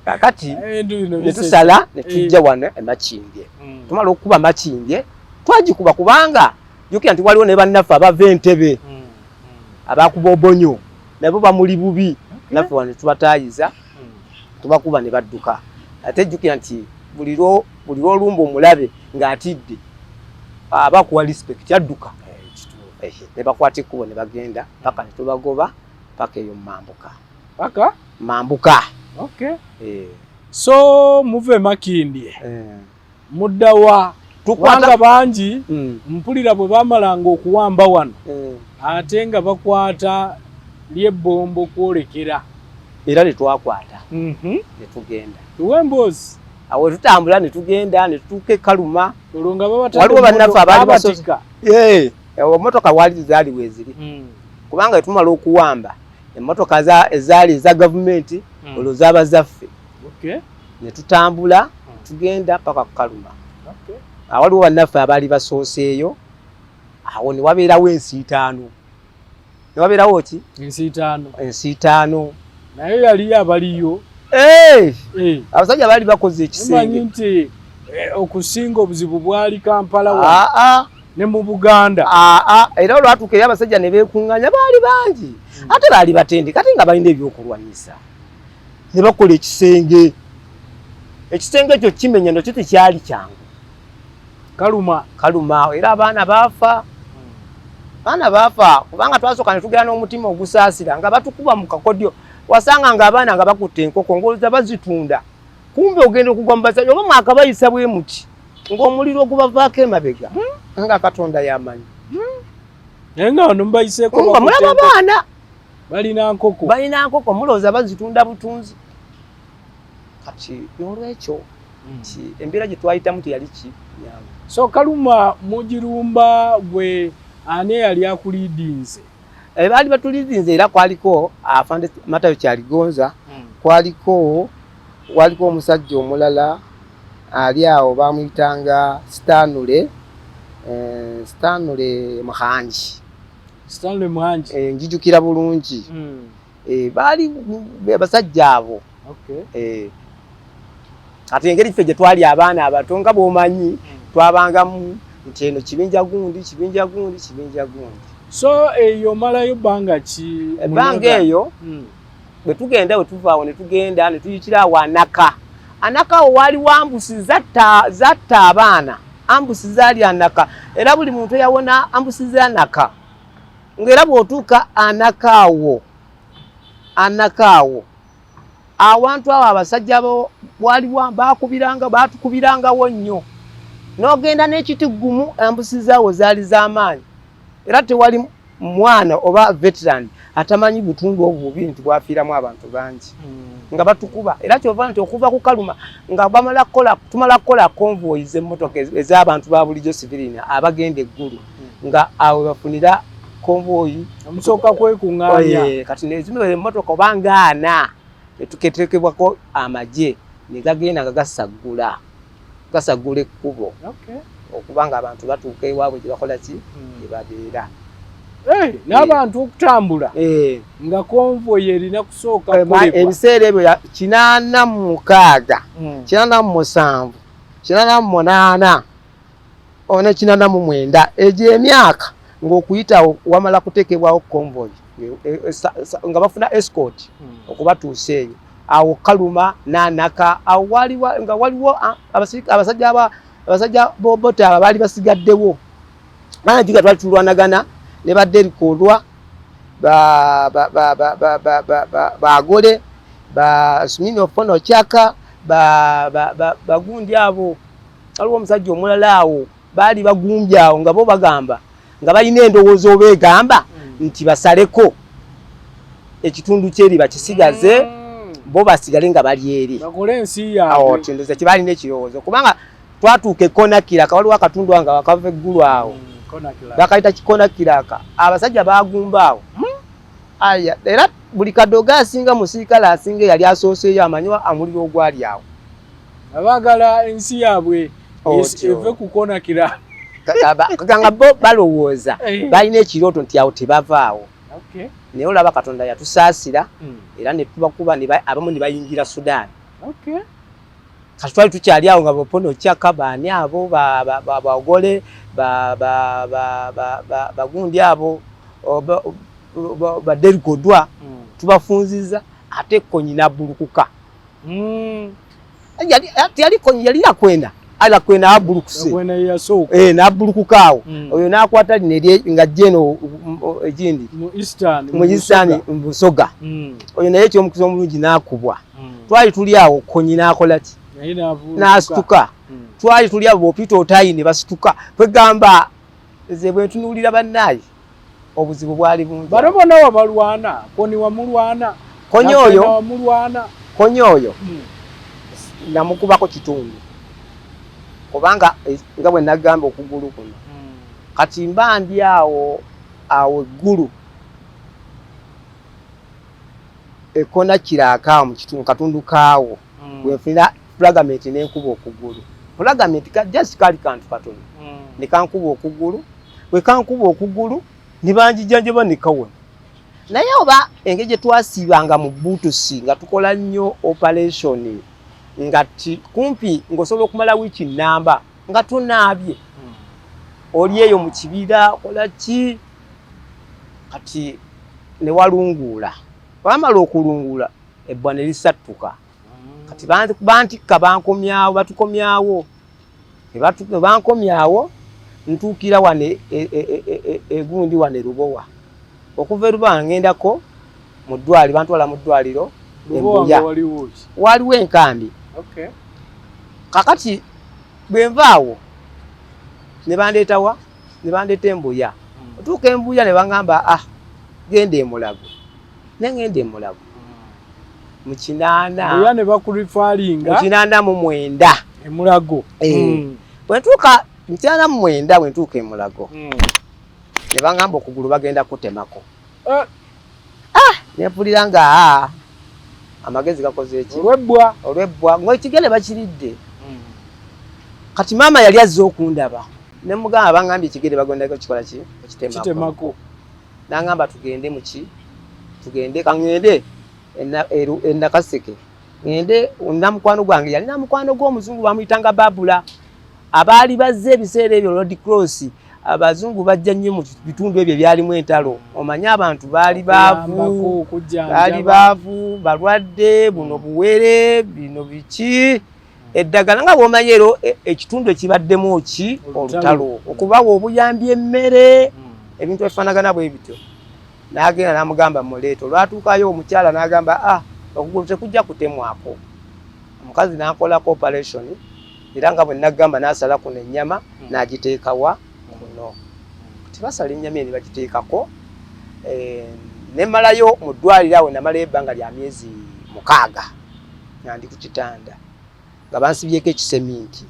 Speaker 1: Kakati ne tusala ne tujja wano e Makindye. Tumala okukuba Makindye, twagikuba kubanga jjukira nti waliwo ne bannaffe abava Entebbe abakuba Obonyo, nabo bamuli bubi, naffe wano tubataayiza, tubakuba ne badduka. Ate jjukira nti buli lw'olumba omulabe ng'atidde aba akuwa respect, adduka. Ne bakwata ekkubo ne bagenda paka ne tubagoba paka eyo Mambuka.
Speaker 2: Paka?
Speaker 1: Mambuka.
Speaker 2: Okay. So muve Makindye. Mudda wa? Kubanga bangi mpulira bwe bamalanga okuwamba wano ate nga bakwata ly'ebbombo kwolekera.
Speaker 1: Era ne twakwata ne tugenda.
Speaker 2: Tuwe emboozi.
Speaker 1: Awo tutambula ne tugenda ne tutuuka e Kaluma.
Speaker 2: Olwo nga babatadde
Speaker 1: Waliwo bannaffe abaali
Speaker 2: babatika.
Speaker 1: Emmotoka waali zaali weeziri. Kubanga tumala okuwamba emmotoka ezaali eza gavumenti olwo zaaba zaffe. Ne tutambula tugenda paka ku Kaluma. Awaliwo bannaffe abaali basooseeyo, awo ne wabeerawo ensiitaano. Ne wabeerawo ki?
Speaker 2: Ensiitaano.
Speaker 1: Ensiitaano.
Speaker 2: Naye yali abaliyo.
Speaker 1: Abasajja baali bakoze ekisenge.
Speaker 2: Omanyi nti okusinga obuzibu bwali Kampala wano. Ne mu Buganda.
Speaker 1: Era olwatuuka eri abasajja ne beekuŋŋaanya, baali bangi. Ate baali batendeke, ate nga balina ebyokulwanyisa. Ne bakola ekisenge. Ekisenge ekyo kimenya nakyo tekyali kyangu.
Speaker 2: Kaluma.
Speaker 1: Kaluma. Era abaana baafa. Abaana baafa kubanga twasooka ne tugenda n'omutima ogusaasira nga batukuba mu kakodyo. Wasanga nga abaana nga bakutte enkoko ng'olowooza bazitunda. Kumbe ogenda okugwa mu basajja oba mwakabayisa bwe muti ng'omuliro ogubavaako emabega nga Katonda y'amanyi.
Speaker 2: Naye nga wano mubayiseeko
Speaker 1: nga mulaba baana.
Speaker 2: Balina nkoko.
Speaker 1: Balina nkoko mulowooza bazitunda butunzi. Kati n'olwekyo nti embeera gye twayitamu teyali ki nyangu.
Speaker 2: So Kaluma mugirumba gwe ani eyali akuliidinze?
Speaker 1: Baali batuliidinze era kwaliko afande Matayo Kyaligonza, kwaliko waliko omusajja omulala ali awo bamuyitanga Stanley, Stanley Muhangi.
Speaker 2: Stanley Muhangi.
Speaker 1: Njijukira bulungi. Baali abasajja abo. Kati engeri ffe gye twali abaana abato nga bw'omanyi twabangamu nti eno kibinja gundi, kibinja gundi, kibinja gundi.
Speaker 2: So eyo omalayo bbanga ki?
Speaker 1: Ebbanga eyo bwe tugenda bwe tuva awo ne tugenda ne tuyitira awo Anaka. Anaka awo waaliwo ambusi zatta abaana. Ambusi zaali Anaka era buli muntu eyawona ambusi za Anaka. Ng'era bw'otuuka Anaka awo, Anaka awo awantu awo abasajja bo waliwo baakubiranga, baatukubirangawo nnyo. N'ogenda n'ekiti gumu, ambusi zaawo zaali z'amaanyi. Era tewali mwana oba veteran atamanyi butundu obwo bubi nti bwafiiramu abantu bangi. Nga batukuba. Era kyova nti okuva ku Kaluma nga bamala kukola, tumala kukola convoy z'emmotoka ez'abantu ba bulijjo civilian abagenda eggulu. Nga awo bafunira convoy.
Speaker 2: Omusooka kwekuŋŋaanya.
Speaker 1: Kati nezimu emmotoka oba ngaana etuketekebwako amagye ne gagenda nga gasaggula. Gasaggula ekkubo. Okuba nga abantu batuuka ewaabwe gye bakola ki? Gye babeera.
Speaker 2: N'abantu okutambula nga convoy erina kusooka kukolebwa.
Speaker 1: Ebiseera ebyo 86, 87, 88, ne 89 egyo emyaka ng'okuyitawo wamala kuteekebwawo convoy nga bafuna escort okubatuusa eyo. Awo Kaluma n'Anaka awo waliwo nga waliwo abasajja b'Obote abo baali basigaddewo. Bangi twali tulwanagana ne ba Derrick Olwa, Bagole, ba Smino Fono Chaka, bagundi abo. Waliwo omusajja omulala awo baali bagumbye awo nga bo bagamba nga balina endowooza oba egamba nti basaleko ekitundu ky'eri bakisigaze bo basigale nga bali eri.
Speaker 2: Bakole ensi yaabwe.
Speaker 1: Awo ndowooza kye baalina ekirowoozo kubanga twatuuka e Konakiraka, waliwo akatundu nga wakava eggulu awo. Bakayita Kikonakiraka. Abasajja baagumba awo. Aya, era buli kadogo asinga musirikale asinga eyali asooseeyo amanyi omuliro ogwali awo.
Speaker 2: Abaagala ensi yaabwe eve ku Konakira.
Speaker 1: Kaganga bo balowooza balina ekirooto nti awo tebavaawo. Naye olaba Katonda yatusaasira era ne tubakuba, abamu ne bayingira Sudan. Kati twali tukyali awo nga bopono kyaka baani abo bagole bagundi abo badergodwa tubafunziza, ate Konyi n'abbulukuka. Yali Konyi yali Lakwena, Lakwena abbulukuse n'abbulukuka awo. Oyo n'akwata lino eri nga jeno egindi mu Eastern mu Busoga. Oyo naye ekyomukisa omulungi n'akubwa. Twali tuli awo Konyi n'akola ki, n'asituka. Twali tuli awo bopita Otayi ne basituka. Kwegamba nze bwe ntunuulira bannaayi obuzibu bwali bungi.
Speaker 2: Bano bonna wabalwana, Konyi wamulwana,
Speaker 1: Konyi oyo wamulwana, Konyi oyo namukubako kitundu, kubanga nga bwe nagamba okugulu kuno. Kati mba ndi awo awo eggulu ekona kiraaka mu kitundu katundu kaawo, bwenfunira fragment n'enkuba okugulu. Fragment just kali kantu katono ne kankuba okugulu. Bwe kankuba okugulu ne banjijanjaba ne kawona. Naye oba engeri gye twasiibanga mu buutusi nga tukola nnyo operation, nga kumpi ng'osobola okumala wiiki nnamba nga tonaabye, oli eyo mu kibira okola ki. Kati ne walunguula, bamala okulunguula ebbwa ne lisattuka. Kati bantikka bankomyawo, batukomyawo, ne bankomyawo ntuukira wano egundi wano e Lubowa. Okuva e Lubowa ngendako mu ddwaliro, bantwala mu ddwaliro Embuya, waliwo enkambi. Kakati bwe nvaawo ne bandeetawa, ne bandeeta Embuya. Otuuka Embuya ne baŋŋamba, ah, genda e Mulago. Ne ŋŋenda e Mulago mu 89
Speaker 2: ne bakurifaalinga
Speaker 1: mu 89
Speaker 2: e Mulago.
Speaker 1: Bwe ntuuka mu 89, bwe ntuuka e Mulago ne baŋŋamba okugulu bagenda kutemako. Ah, ne mpulira nga amagezi gakoze eki
Speaker 2: olw'ebbwa,
Speaker 1: olw'ebbwa ng'ekigere bakiridde. Kati maama yali azze okundaba, ne mugamba baŋŋambye ekigere bagenda kukikola ki,
Speaker 2: okukitemako.
Speaker 1: N'aŋŋamba tugende muki, tugende kaŋŋende e Nakaseke, ŋŋende namukwano gwange. Yalina mukwano gw'omuzungu bamuyitanga Babula, abaali bazze ebiseera ebyo Red Cross. Abazungu bajja nnyo mu bitundu ebyo ebyalimu entalo. Omanye abantu baali baavu, baali baavu, balwadde, buno buwere, bino biki, eddagala nga bw'omanyi ero ekitundu ekibaddemu ki olutalo, okubawa obuyambi, emmere, ebintu ebifaanagana bwe bityo. N'agenda n'amugamba muleeta. Olwatuukayo omukyala n'agamba, ah, okugulu tekujja kutemwako. Omukazi n'ankolako operation, era nga bwe nagamba n'asala kuno ennyama n'agiteekawa kuno. Tebasala ennyama eno ne bagiteekako. Ne mmalayo mu ddwaliro awo, namalayo ebbanga lya myezi 6 nga ndi ku kitanda nga bansibyeko ekiseminti.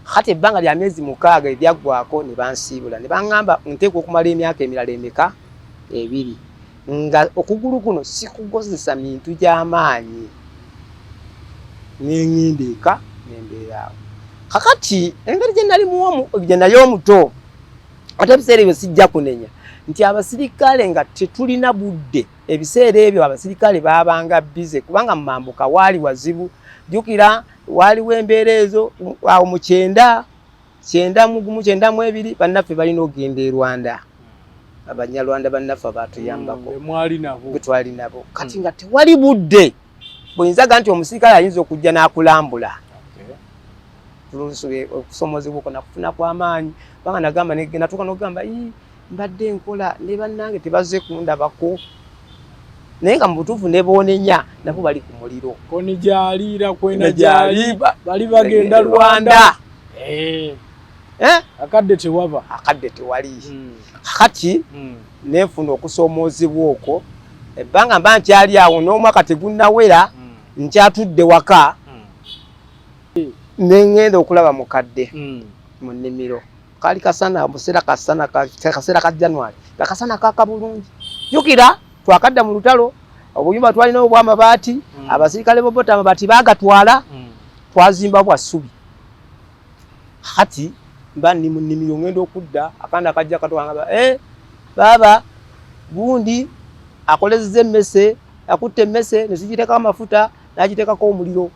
Speaker 1: Kati ebbanga lya myezi 6 ebyaggwako ne bansiibula, ne baŋŋamba nteekwa okumala emyaka emirala emeka, 2, nga okugulu kuno sikugozesa mintu gy'amaanyi. Ne ŋŋenda eka ne mbeera awo. Kakati engeri gye nali gye nali omuto, ate ebiseera ebyo sijja kunenya nti abasirikale nga tetulina budde. Ebiseera ebyo abasirikale baabanga bize, kubanga mu mambuka waali wazibu. Jjukira waaliwo embeera ezo awo mu 91, 92, bannaffe balina okugenda e Rwanda, Abanyarwanda bannaffe abaatuyambako bwe twali nabo. Kati nga tewali budde buyinzaga nti omusirikale ayinza okujja n'akulambula. Okusomozebwa okwo nakufuna kw'amaanyi, kubanga nagamba natuuka n'okugamba mbadde nkola ne bannange tebazze kundabako, naye nga mu butuufu ne boonenya nabo bali ku muliro.
Speaker 2: Koni gyali, Lakwena gyali, bali bagenda Rwanda. Akadde tewaba,
Speaker 1: akadde tewali. Kati nenfuna okusoomoozebwa okwo ebbanga mba nkyali awo n'omwaka tegunnawera, nkyatudde waka, ne ŋŋenda okulaba mukadde mu nnimiro. Kaali kasana, museera kasana, kaseera ka January, nga kasana kaaka bulungi. Jjukira twakadda mu lutalo, obuyumba twalina obw'amabaati, abasirikale b'Obote amabaati baagatwala, twazimba bwa ssubi. Kati mba ndi mu nnimiro, ŋŋenda okudda akaana kajja katwanga, baaba. Gundi akolezeza emmese, akutte emmese ne zigiteekako amafuta n'agiteekako omuliro,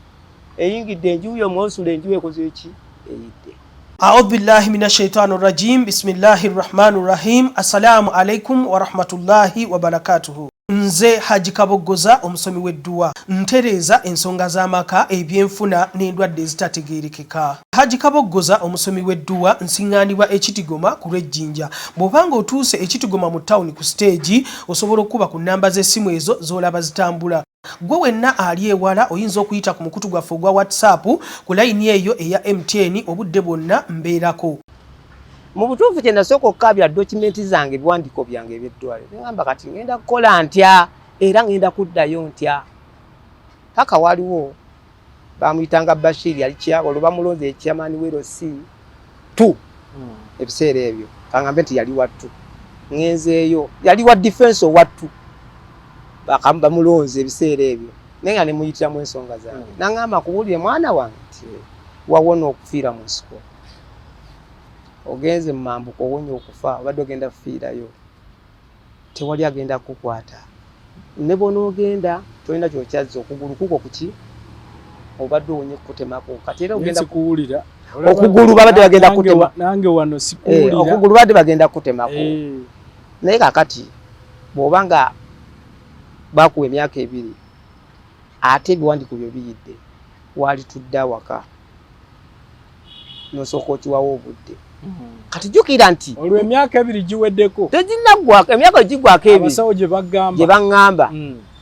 Speaker 1: eyingidde enju yo mwosula, enju ekoze eki? Eyidde.
Speaker 3: Audhu billahi min ashaitani rajim, bismillahi rrahmani rrahim. Assalamu alaikum warahmatullahi wabarakatuhu. Nze Haji Kaboggoza, omusomi w'edduwa, ntereeza ensonga z'amaka, ebyenfuna n'endwadde ezitategeerekeka. Haji Kaboggoza, omusomi w'edduwa, nsiŋŋaanibwa Ekitigoma ku lw'Ejjinja. Bw'oba ng'otuuse Ekitigoma mu tawuni ku siteegi, osobola okukuba ku nnamba z'essimu ezo z'olaba zitambula. Ggwe wenna ali ewala oyinza okuyita ku mukutu gwaffe ogwa WhatsApp ku layini eyo eya MTN, obudde bwonna mbeerako.
Speaker 1: Mu butuufu kye nasooka okukaabira dokimenti zange, ebiwandiiko byange eby'eddwaliro, ne ŋŋamba kati ŋŋenda kukola ntya era ŋŋenda kuddayo ntya? Paka waliwo bamuyitanga Bashir, yali olwo bamulonze chairman wa LC 2 ebiseera ebyo, kangambe nti yali wa 2, ŋŋenzeeyo yali wa defense owa 2, bamulonze ebiseera ebyo, naye nga ne muyitiramu ensonga zange. Naŋŋamba, kubuulire mwana wange nti wawona okufiira mu nsiko, ogenze mu mambuka owonye okufa, obadde ogenda kufiirayo, tewali agenda kukukwata, ne bw'onoogenda tolina ky'okyazza, okugulu kukwo kuki obadde owonye kukutemako, kati era ogenda
Speaker 2: sikuwulira.
Speaker 1: Okugulu babadde bagenda kutema.
Speaker 2: Nange wano sikuwulira.
Speaker 1: Okugulu babadde bagenda kutemako. Naye kakati bw'oba nga bakuwa emyaka 2 ate ebiwandiiko byo biyidde, waali tudde awaka nosooka okiwawo obudde. Kati jjukira nti
Speaker 2: olwo emyaka 2 giweddeko.
Speaker 1: Teginnaggwako, emyaka giggwako 2.
Speaker 2: Abasawo gye bagamba.
Speaker 1: Gye baŋŋamba.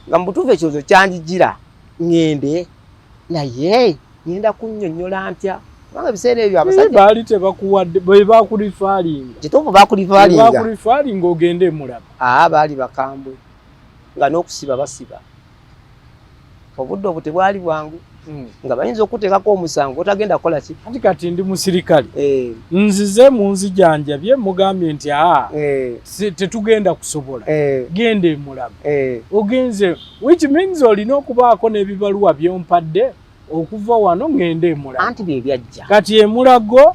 Speaker 1: Nga mu butuufu ekirowoozo kyanjijira ŋŋende, naye ŋŋenda kunnyonnyola ntya, kubanga ebiseera ebyo abasajja
Speaker 2: baali tebakuwadde, bwe bakurifaalinga.
Speaker 1: Kituufu, bakurifaalinga.
Speaker 2: Bakurifaalinga ogende emulago.
Speaker 1: Aa, baali bakambwe, nga n'okusiba basiba. Obudde obwo tebwali bwangu, nga bayinza okuteekako omusango otagenda kukola ki.
Speaker 2: Anti kati ndi musirikale, nzize munzijanjabye, mugambye nti aa, tetugenda kusobola, genda emulago. Ogenze, which means olina okubaako n'ebibaluwa byompadde okuva wano ŋŋende emulago.
Speaker 1: Anti bye byajja.
Speaker 2: Kati emulago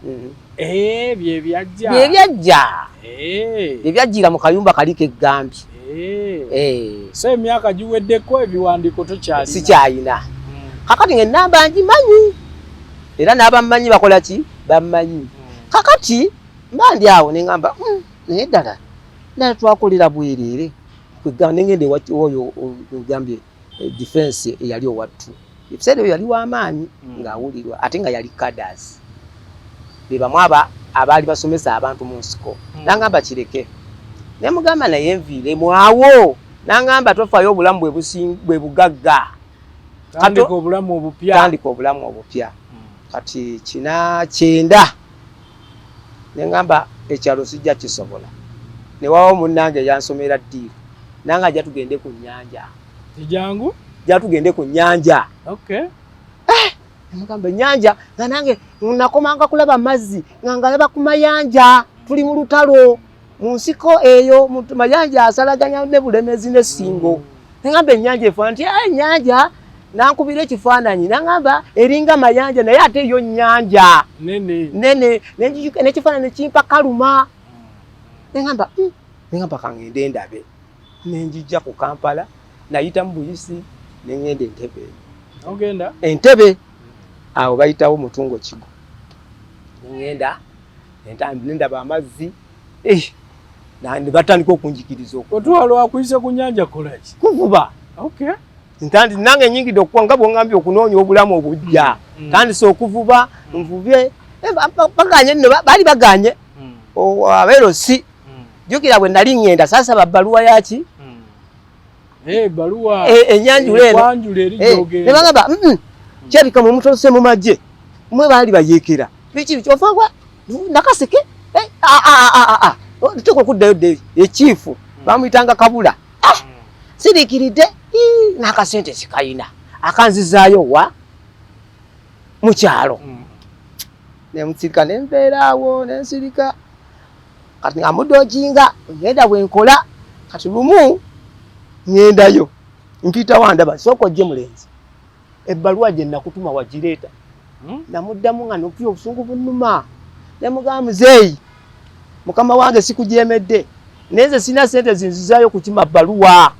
Speaker 2: bye byajja.
Speaker 1: Bye byajja. Bye byajjira mu kayumba kali keggambye.
Speaker 2: So emyaka giweddeko, ebiwandiiko tokyalina.
Speaker 1: Sikyayina. Kakati ng'ennamba ngimanyi, era n'abammanyi bakola ki, bammanyi. Kakati mba ndi awo ne ŋŋamba, naye ddala ddala twakolera bwereere. Kwegamba ne ŋŋenda ewa oyo gambye defense eyali owattu ebiseera ebyo, yali w'amaanyi, ng'awulirwa, ate nga yali cadres be bamu aba abaali basomesa abantu mu nsiko. N'aŋŋamba kireke, ne mugamba naye nviiremu awo. N'aŋŋamba tofaayo, obulamu bwe bugagga.
Speaker 2: Tandika obulamu obupya.
Speaker 1: Tandika obulamu obupya. Kati 49 ne ŋŋamba ekyalo sijja kisobola. Ne wabawo munnange eyansomera ddiiru, nange ajja tugende ku nnyanja.
Speaker 2: Ejangu.
Speaker 1: Jja tugende ku nnyanja.
Speaker 2: Okay.
Speaker 1: Nemugamba ennyanja, nga nange nakomanga kulaba mazzi nga ngalaba ku mayanja, tuli mu lutalo mu nsiko eyo, mu mayanja asalaganya ne Bulemezi ne Ssingo. Neŋamba ennyanja efaana nti ennyanja, nankubira ekifaananyi, naŋamba eringa mayanja, naye ate yo nnyanja
Speaker 2: nene.
Speaker 1: Nene, n'ekifaananyi kimpa kaluma. Neŋamba neŋamba kangende ndabe. Nenjijja ku Kampala, nayitamu buyisi neŋŋenda Entebe eyo.
Speaker 2: Ogenda
Speaker 1: Entebe awo bayitawo Mutungo Kigo, neŋŋenda nendaba amazzi, ne batandika okunjigiriza
Speaker 2: otwala akuyise ku nnyanja kolaki?
Speaker 1: Kuvuba.
Speaker 2: Okay.
Speaker 1: Ntandi nange nyingidde okuwa nga bwongambye okunoonya obulamu obujja. Tandise okuvuba, nvubye. Baganye nno, baali baganye abeero si jjukira bwe nali ŋŋenda saasaba bbaluwa yaki.
Speaker 2: Ebbaluwa.
Speaker 1: Enyanjula eno.
Speaker 2: Kwanjula eri gy'ogenda.
Speaker 1: Ne bagamba, kirabika mwe mutolose mu magye, mwe baali bayeekera, biki biki, ofa Nakaseke, tuteeka okuddayo dde ekiifu bamuyitanga Kabula. Siriikiridde n'akasente sikayina akanzizaayo wa mu kyalo. Nemusirika, nembeera awo nensirika. Kati nga mudojinga ngenda bwenkola. Kati lumu ŋŋendayo, mpitawo, andaba, sooka ojje mulenzi, ebbaluwa gye nakutuma wagireeta? Namuddamu nga nopya obusungu bunnuma, nemugamba, muzeeyi, mukama wange, sikujeemedde. Naye nze sirina sente zinzizaayo kukima bbaluwa.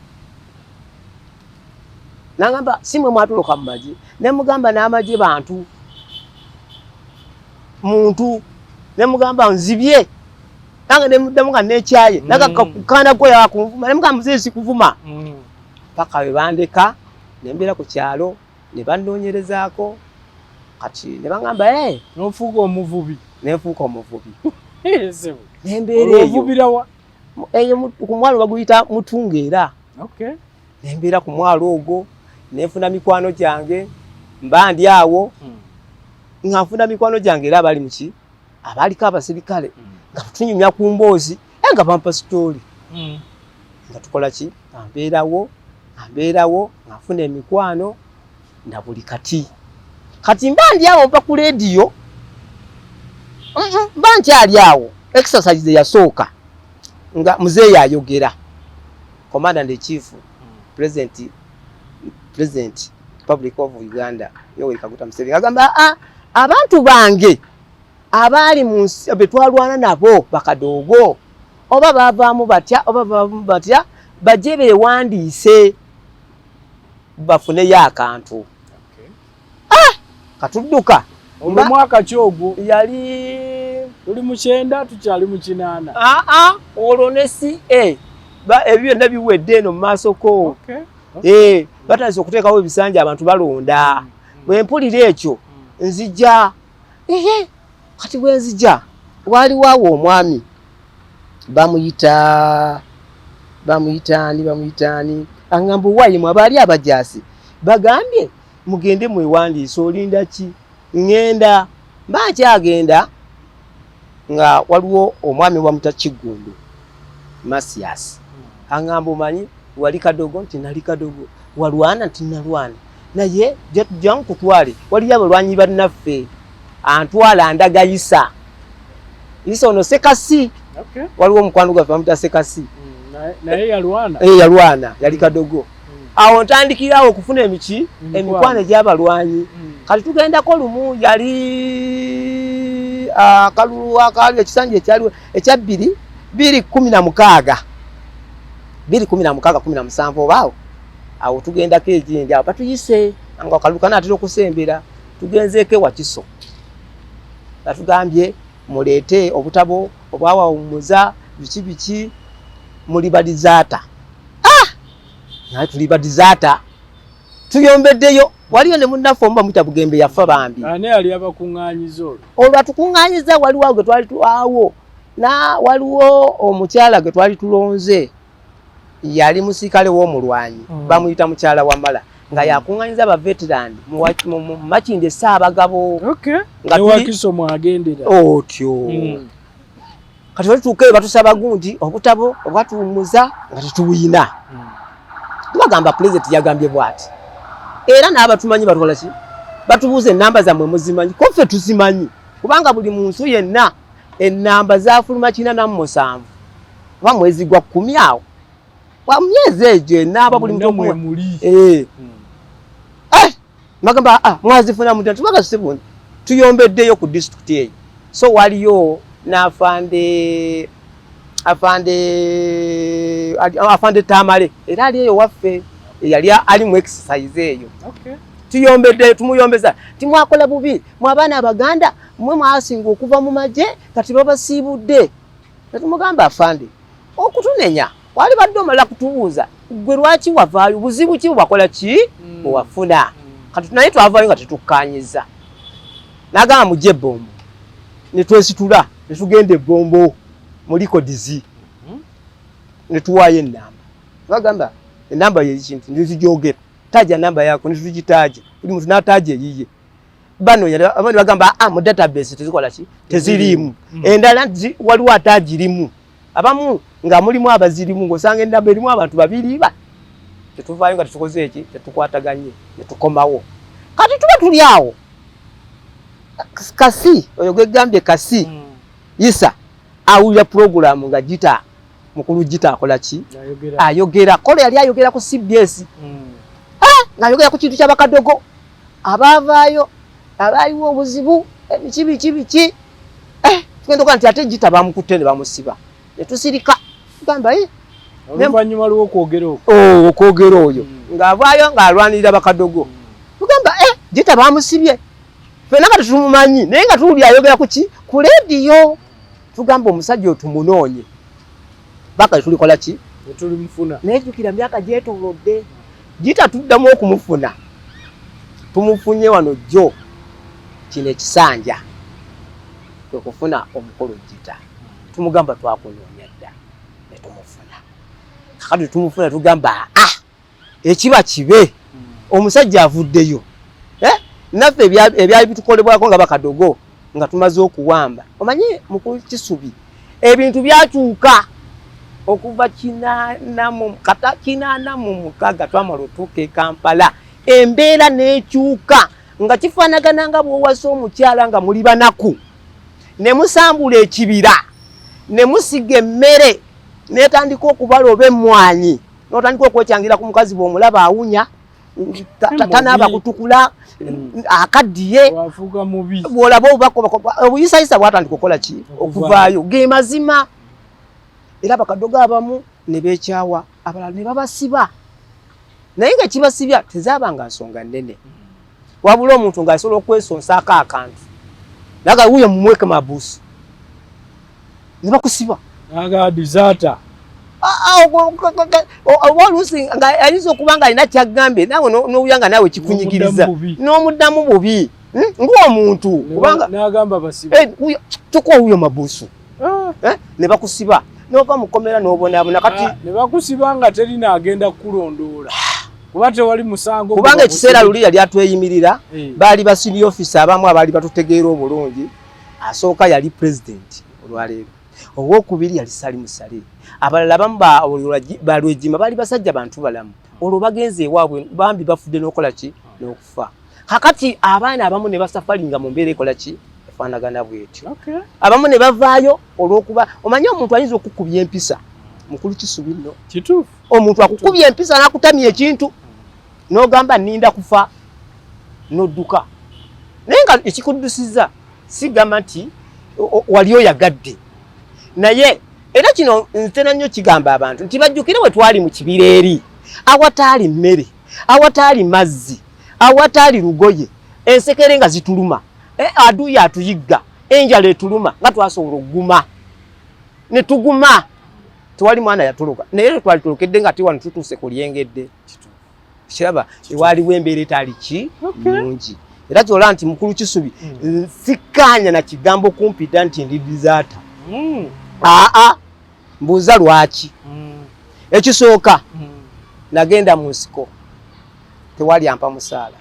Speaker 1: Nangamba si mwe mwatoloka mu magye. Ne mugamba n'amagye bantu muntu. Ne mugamba nzibye. Nange ne muddamu nga neekyaye. Nagakana gwe yakunvuma. Ne mugamba muzeeyi sikuvuma. Paka we bandeka ne mbeera ku kyalo ne bannoonyerezaako kati ne baŋŋamba ee.
Speaker 2: N'ofuuka omuvubi.
Speaker 1: Ne nfuuka omuvubi. Ne mbeera eyo.
Speaker 2: Ovubira wa?
Speaker 1: Eyo ku mwalo baguyita Mutunga era.
Speaker 2: Okay.
Speaker 1: Ne mbeera ku mwalo ogwo ne nfuna mikwano gyange mba ndi awo nga nfuna mikwano gyange era abali muki abaaliko abaserikale nga tunyumya ku mboozi era nga bampa sitooli. Nga tukola ki? Nga mbeerawo, nga mbeerawo, nga nfuna emikwano na buli kati. Kati mba ndi awo mpa ku leediyo, mba nkyali awo, exercise eyasooka nga muzeeyi ayogera, Commander and Chief, President, President Republic of Uganda, Yoweri Kaguta Museveni, agamba a abantu bange abaali mu nsi be twalwana nabo bakadoogo oba baavaamu batya oba baavaamu batya bajje beewandiise bafuneyo akantu. Ah! Katudduka.
Speaker 2: Olwo mwaka ki ogwo?
Speaker 1: Yali
Speaker 2: tuli mu 90 tukyali mu 80.
Speaker 1: Ah ah, olwo ne CA ba ebyo byonna biwedde eno mu maaso ko.
Speaker 2: Okay.
Speaker 1: Batandise okuteekawo ebisanja abantu balonda. Bwe mpulira ekyo nzija. Ehe, kati bwe nzija waliwo awo omwami bamuyita bamuyita ani bamuyita ani aŋŋamba owaaye mwe abaali abajaasi bagambye mugende mwewandiise olinda ki? Ŋŋenda mba nkyagenda nga waliwo omwami bamuyita Kiggundu Masias aŋŋamba omanyi wali kadogo nti nali kadogo walwana nti nalwana naye jja nkutwale waliyo abalwanyi bannaffe antwala ndaga Isa Isa ono Sekasi.
Speaker 2: Okay.
Speaker 1: Waliwo omukwano gwaffe bamuyita Sekasi.
Speaker 2: Naye yalwana.
Speaker 1: Yalwana yali kadogo. Awo ntandikirawo okufuna emiki emikwano egy'abalwanyi. Kati tugendako lumu yali akalulu akaali ekisanja ekyaliwo ekya 2016 2016 17 obaawo awo tugendako egindi awo batuyise nga akalulu kanaatera okusembera tugenzeeko ewa Kiso batugambye muleete obutabo obwawawummuza biki biki muli badizaata. Ah! Naye tuli badizaata tuyombeddeyo waliyo ne munnaffe omu bamuyita Bugembe yafa bambi.
Speaker 2: Ani yali abakuŋŋaanyiza olwo?
Speaker 1: Olwo atukuŋŋaanyiza waliwo awo gwe twali awo na waliwo omukyala gwe twali tulonze yali musirikale w'omulwanyi bamuyita mukyala Wamala nga yakuŋŋaanyiza aba veteran mu Makindye Ssaabagabo.
Speaker 2: Okay. Nga Wakiso mwagendera.
Speaker 1: Otyo. Kati batutuuka batusaba gundi obutabo obwatuwummuza nga tetuwuyina. Tubagamba pulezidenti yagambye bw'ati. Era n'abatumanyi batukola ki? Batubuuza ennamba zammwe muzimanyi, ko ffe tuzimanyi kubanga buli muntu yenna ennamba zaafuluma 47 oba mwezi gwa 10 awo. Wa myezi egyo ennamba buli muntu
Speaker 2: muli.
Speaker 1: Bagamba mwazifuna mutya? Tubaga sibuni tuyombeddeyo ku disitulikiti eyo. So waliyo n'afande afande afande Tamale era ali eyo waffe yali ali mu exercise eyo.
Speaker 2: Okay.
Speaker 1: Tuyombedde tumuyombeza timwakola bubi mwe abaana abaganda mwe mwasinga okuva mu magye kati babasiibudde. Tumugamba afande okutunenya wali badde omala kutubuuza gwe lwaki wavaayo buzibu ki bwakola ki bwewafuna kati naye twavaayo nga tetukkaanyiza. N'agamba mujje ebbombo ne twesitula ne tugenda ebbombo mu likodizi ne tuwaayo ennamba. Bagamba ennamba ye kintu ne tugyogera taaja namba yako ne tugitaaja buli muntu n'ataaja eyiye. Bano abandi bagamba mu database tezikola ki teziriimu endala waliwo ataagirimu abamu nga mulimu abazirimu ng'osanga endamba erimu abantu babiri ba tetuvaayo nga tetukoze eki tetukwataganye ne tukomawo. Kati tuba tuli awo Kasi oyo gwegambye Kasi Isa awulira pulogulaamu nga gita mukulu gita akola ki ayogera kola yali ayogera ku CBS ng'ayogera ku kintu ky'abakadogo abaavaayo abaaliwo obuzibu biki biki biki tugenda okuba nti ate gita bamukutte ne bamusiba ne tusirika. Gamba eh
Speaker 2: oluvannyuma lw'okwogera okwo.
Speaker 1: Oh, okwogera oyo ng'avaayo ng'alwanirira bakadogo. Tugamba eh Gita bamusibye. Ffenna nga tetumumanyi naye nga tuwulira ayogera ku ki? Ku leediyo. Tugamba omusajja oyo tumunoonye. Paka tulikola ki?
Speaker 2: Tulimufuna.
Speaker 1: Naye jjukira myaka gyetoolodde. Gita tuddamu okumufuna. Tumufunye wano jjo kino ekisanja kwe kufuna omukulu Gita. Tumugamba twakunoonya dda ne tumufuna. Kakati tumufuna tugamba ah ekiba kibe omusajja avuddeyo eh? Naffe ebyali bitukolebwako nga bakadogo nga tumaze okuwamba omanyi mukulu Kisubi ebintu byakyuka okuva 86 twamala otuuka e Kampala embeera n'ekyuka nga kifaanagana nga bw'owasa omukyala nga muli banaku ne musambula ekibira ne musiga emmere n'etandika okubala oba emmwanyi n'otandika okwekyangira ku mukazi bw'omulaba awunya tanaaba kutukula akaddiye bw'olaba obuyisayisa bwatandika okukola ki okuvaayo ge mazima era bakadogo abamu ne beekyawa abalala ne babasiba naye nga kibasibya tezaabanga nsonga nnene wabula omuntu ng'asobola okwesonsaako akantu naga wuyo mumweke mabuusu ne bakusiba oba oluusi nga ayinza okuba nga alina kyagambye naawe n'owulira nga naawe kikunyigiriza n'omuddamu bubi ng'omuntu kubanga tukuwa wuyo mabuusu ne bakusiba n'ova mu kkomera n'obonaabona kati
Speaker 2: ne bakusiba nga teri naagenda kukulondoola kuba tewali musango
Speaker 1: kubanga ekiseera luli yali atweyimirira baali ba senior officer abamu abaali batutegeera obulungi asooka yali president olwaleero owokubiri yali Salim Saleh abalala abamu balwejima baali basajja bantu balamu olwo bagenze ewaabwe bambi bafudde n'okukola ki n'okufa kakati abaana abamu ne basafalinga mu mbeera ekola ki efaanagana bwetyo abamu ne bavaayo olw'okuba omanyi omuntu ayinza okukubya empisa mukulu Kisubi nno
Speaker 2: kituufu
Speaker 1: omuntu akukubya empisa n'akutamya ekintu n'ogamba nninda kufa n'odduka naye nga ekikuddusizza sigamba nti wali oyagadde naye era kino ntera nnyo kigamba abantu nti bajjukire we twali mu kibira eri awataali mmere awataali mazzi awataali lugoye ensekere nga zituluma aduuyi atuyigga enjala etuluma nga twasobola okuguma ne tuguma tewali mwana yatuluka naye twalitulukedde nga tiwano tutuuse ku lyengedde kiraba ewaliwo embeera etaali ki nungi era kyola nti mukulu Kisubi sikkaanya na kigambo kumpita nti ndi dizaata aa mbuuza lwaki ekisooka nagenda mu nsiko tewali ampa musaala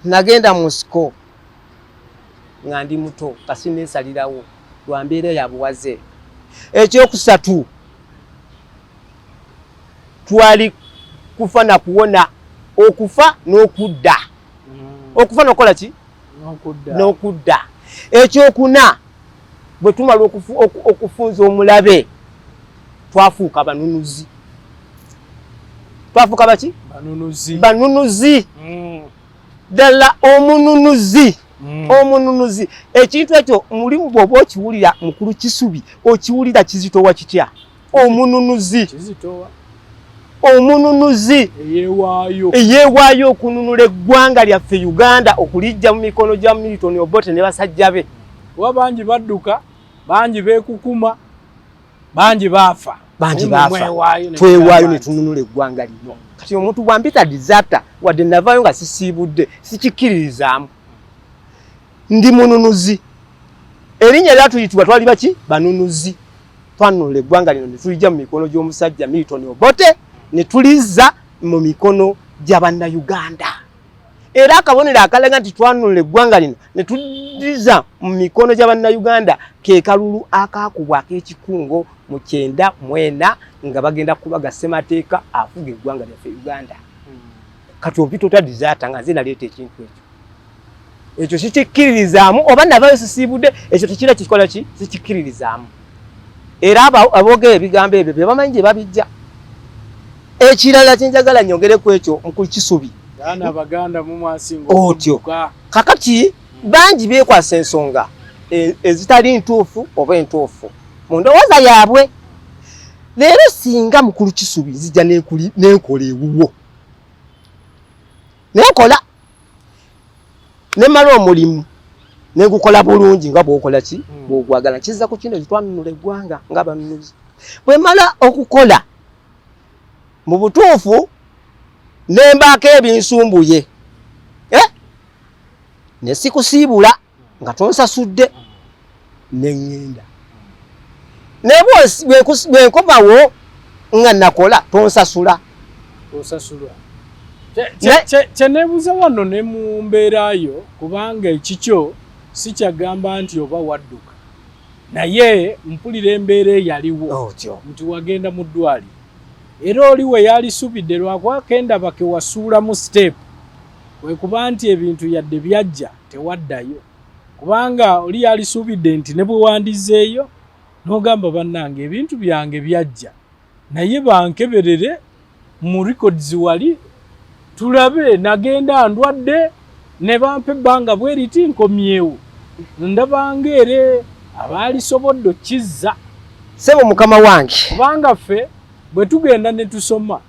Speaker 1: nagenda mu nsiko nga ndi muto kasi neesalirawo lwa mbeera ya buwaze ekyokusatu twali kufa na kuwona okufa n'okudda okufa n'okukola ki n'okudda ekyokuna bwe tumala okufunza omulabe twafuuka banunuzi twafuuka baki banunuzi ddala omununuzi omununuzi ekintu ekyo mulimu bw'oba okiwulira mukulu Kisubi okiwulira kizitowa kitya omununuzi omununuzi eyeewaayo okununula eggwanga lyaffe Uganda okulijja mu mikono gya Milton Obote ne basajja be
Speaker 2: kuba bangi badduka bangi beekukuma bangi baafa
Speaker 1: bangi baafa twewaayo ne tununula eggwanga lino kati omuntu bw'ampita disaster wadde navaayo nga sisiibudde sikikkiririzaamu ndi mununuzi erinnya lyatuyitibwa twali baki banunuzi twanunula eggwanga lino ne tulijja mu mikono gy'omusajja Milton Obote ne tulizza mu mikono gya Bannayuganda era akabonero akalaga nti twanunula eggwanga lino ne tulizza mu mikono gya Bannayuganda ke kalulu akaakubwa ak'ekikungo mu 94 nga bagenda kubaga ssemateeka afuga eggwanga lyaffe Uganda kati ompita otya disaster nga nze naleeta ekintu ekyo ekyo sikikkiririzaamu oba navayo sisiibudde ekyo tekira kikola ki sikikkiririzaamu era aboogera ebigambo ebyo bye bamanyi gye babijja ekirala kye njagala nyongere ku ekyo mukulu Kisubi otyo kakati bangi beekwasa ensonga ezitali ntuufu oba entuufu mu ndowooza yaabwe Leero singa mukulu Kisubi nzija nenkola ewuwo, nenkola nemala omulimu negukola bulungi nga bwokola ki bwogwagala, kizza ku kino twanunula eggwanga nga banunuzi. Bwe mala okukola mu butuufu nembaako ebinsumbuye, ne sikusiibula nga tonsasudde, neŋŋenda naye bwe nkomawo nga nakola tonsasula.
Speaker 2: Osasulwa. Kyeneebuuza wano ne mu mbeera yo, kubanga ekikyo si kyagamba nti oba wadduka, naye mpulira embeera eyaliwo nti wagenda mu ddwaliro era oli we yalisubidde lwakuba kendaba ke wasuulamu step, kwe kuba nti ebintu yadde byajja tewaddayo, kubanga oli yalisuubidde nti ne bwe wandizeeyo n'ogamba bannange ebintu byange byajja naye bankeberere mu records wali tulabe nagenda ndwadde ne bampa ebbanga bwe riti nkomyewo, ndabanga ere abaalisobodde okizza.
Speaker 1: Ssebo mukama wange,
Speaker 2: kubanga ffe bwe tugenda ne tusoma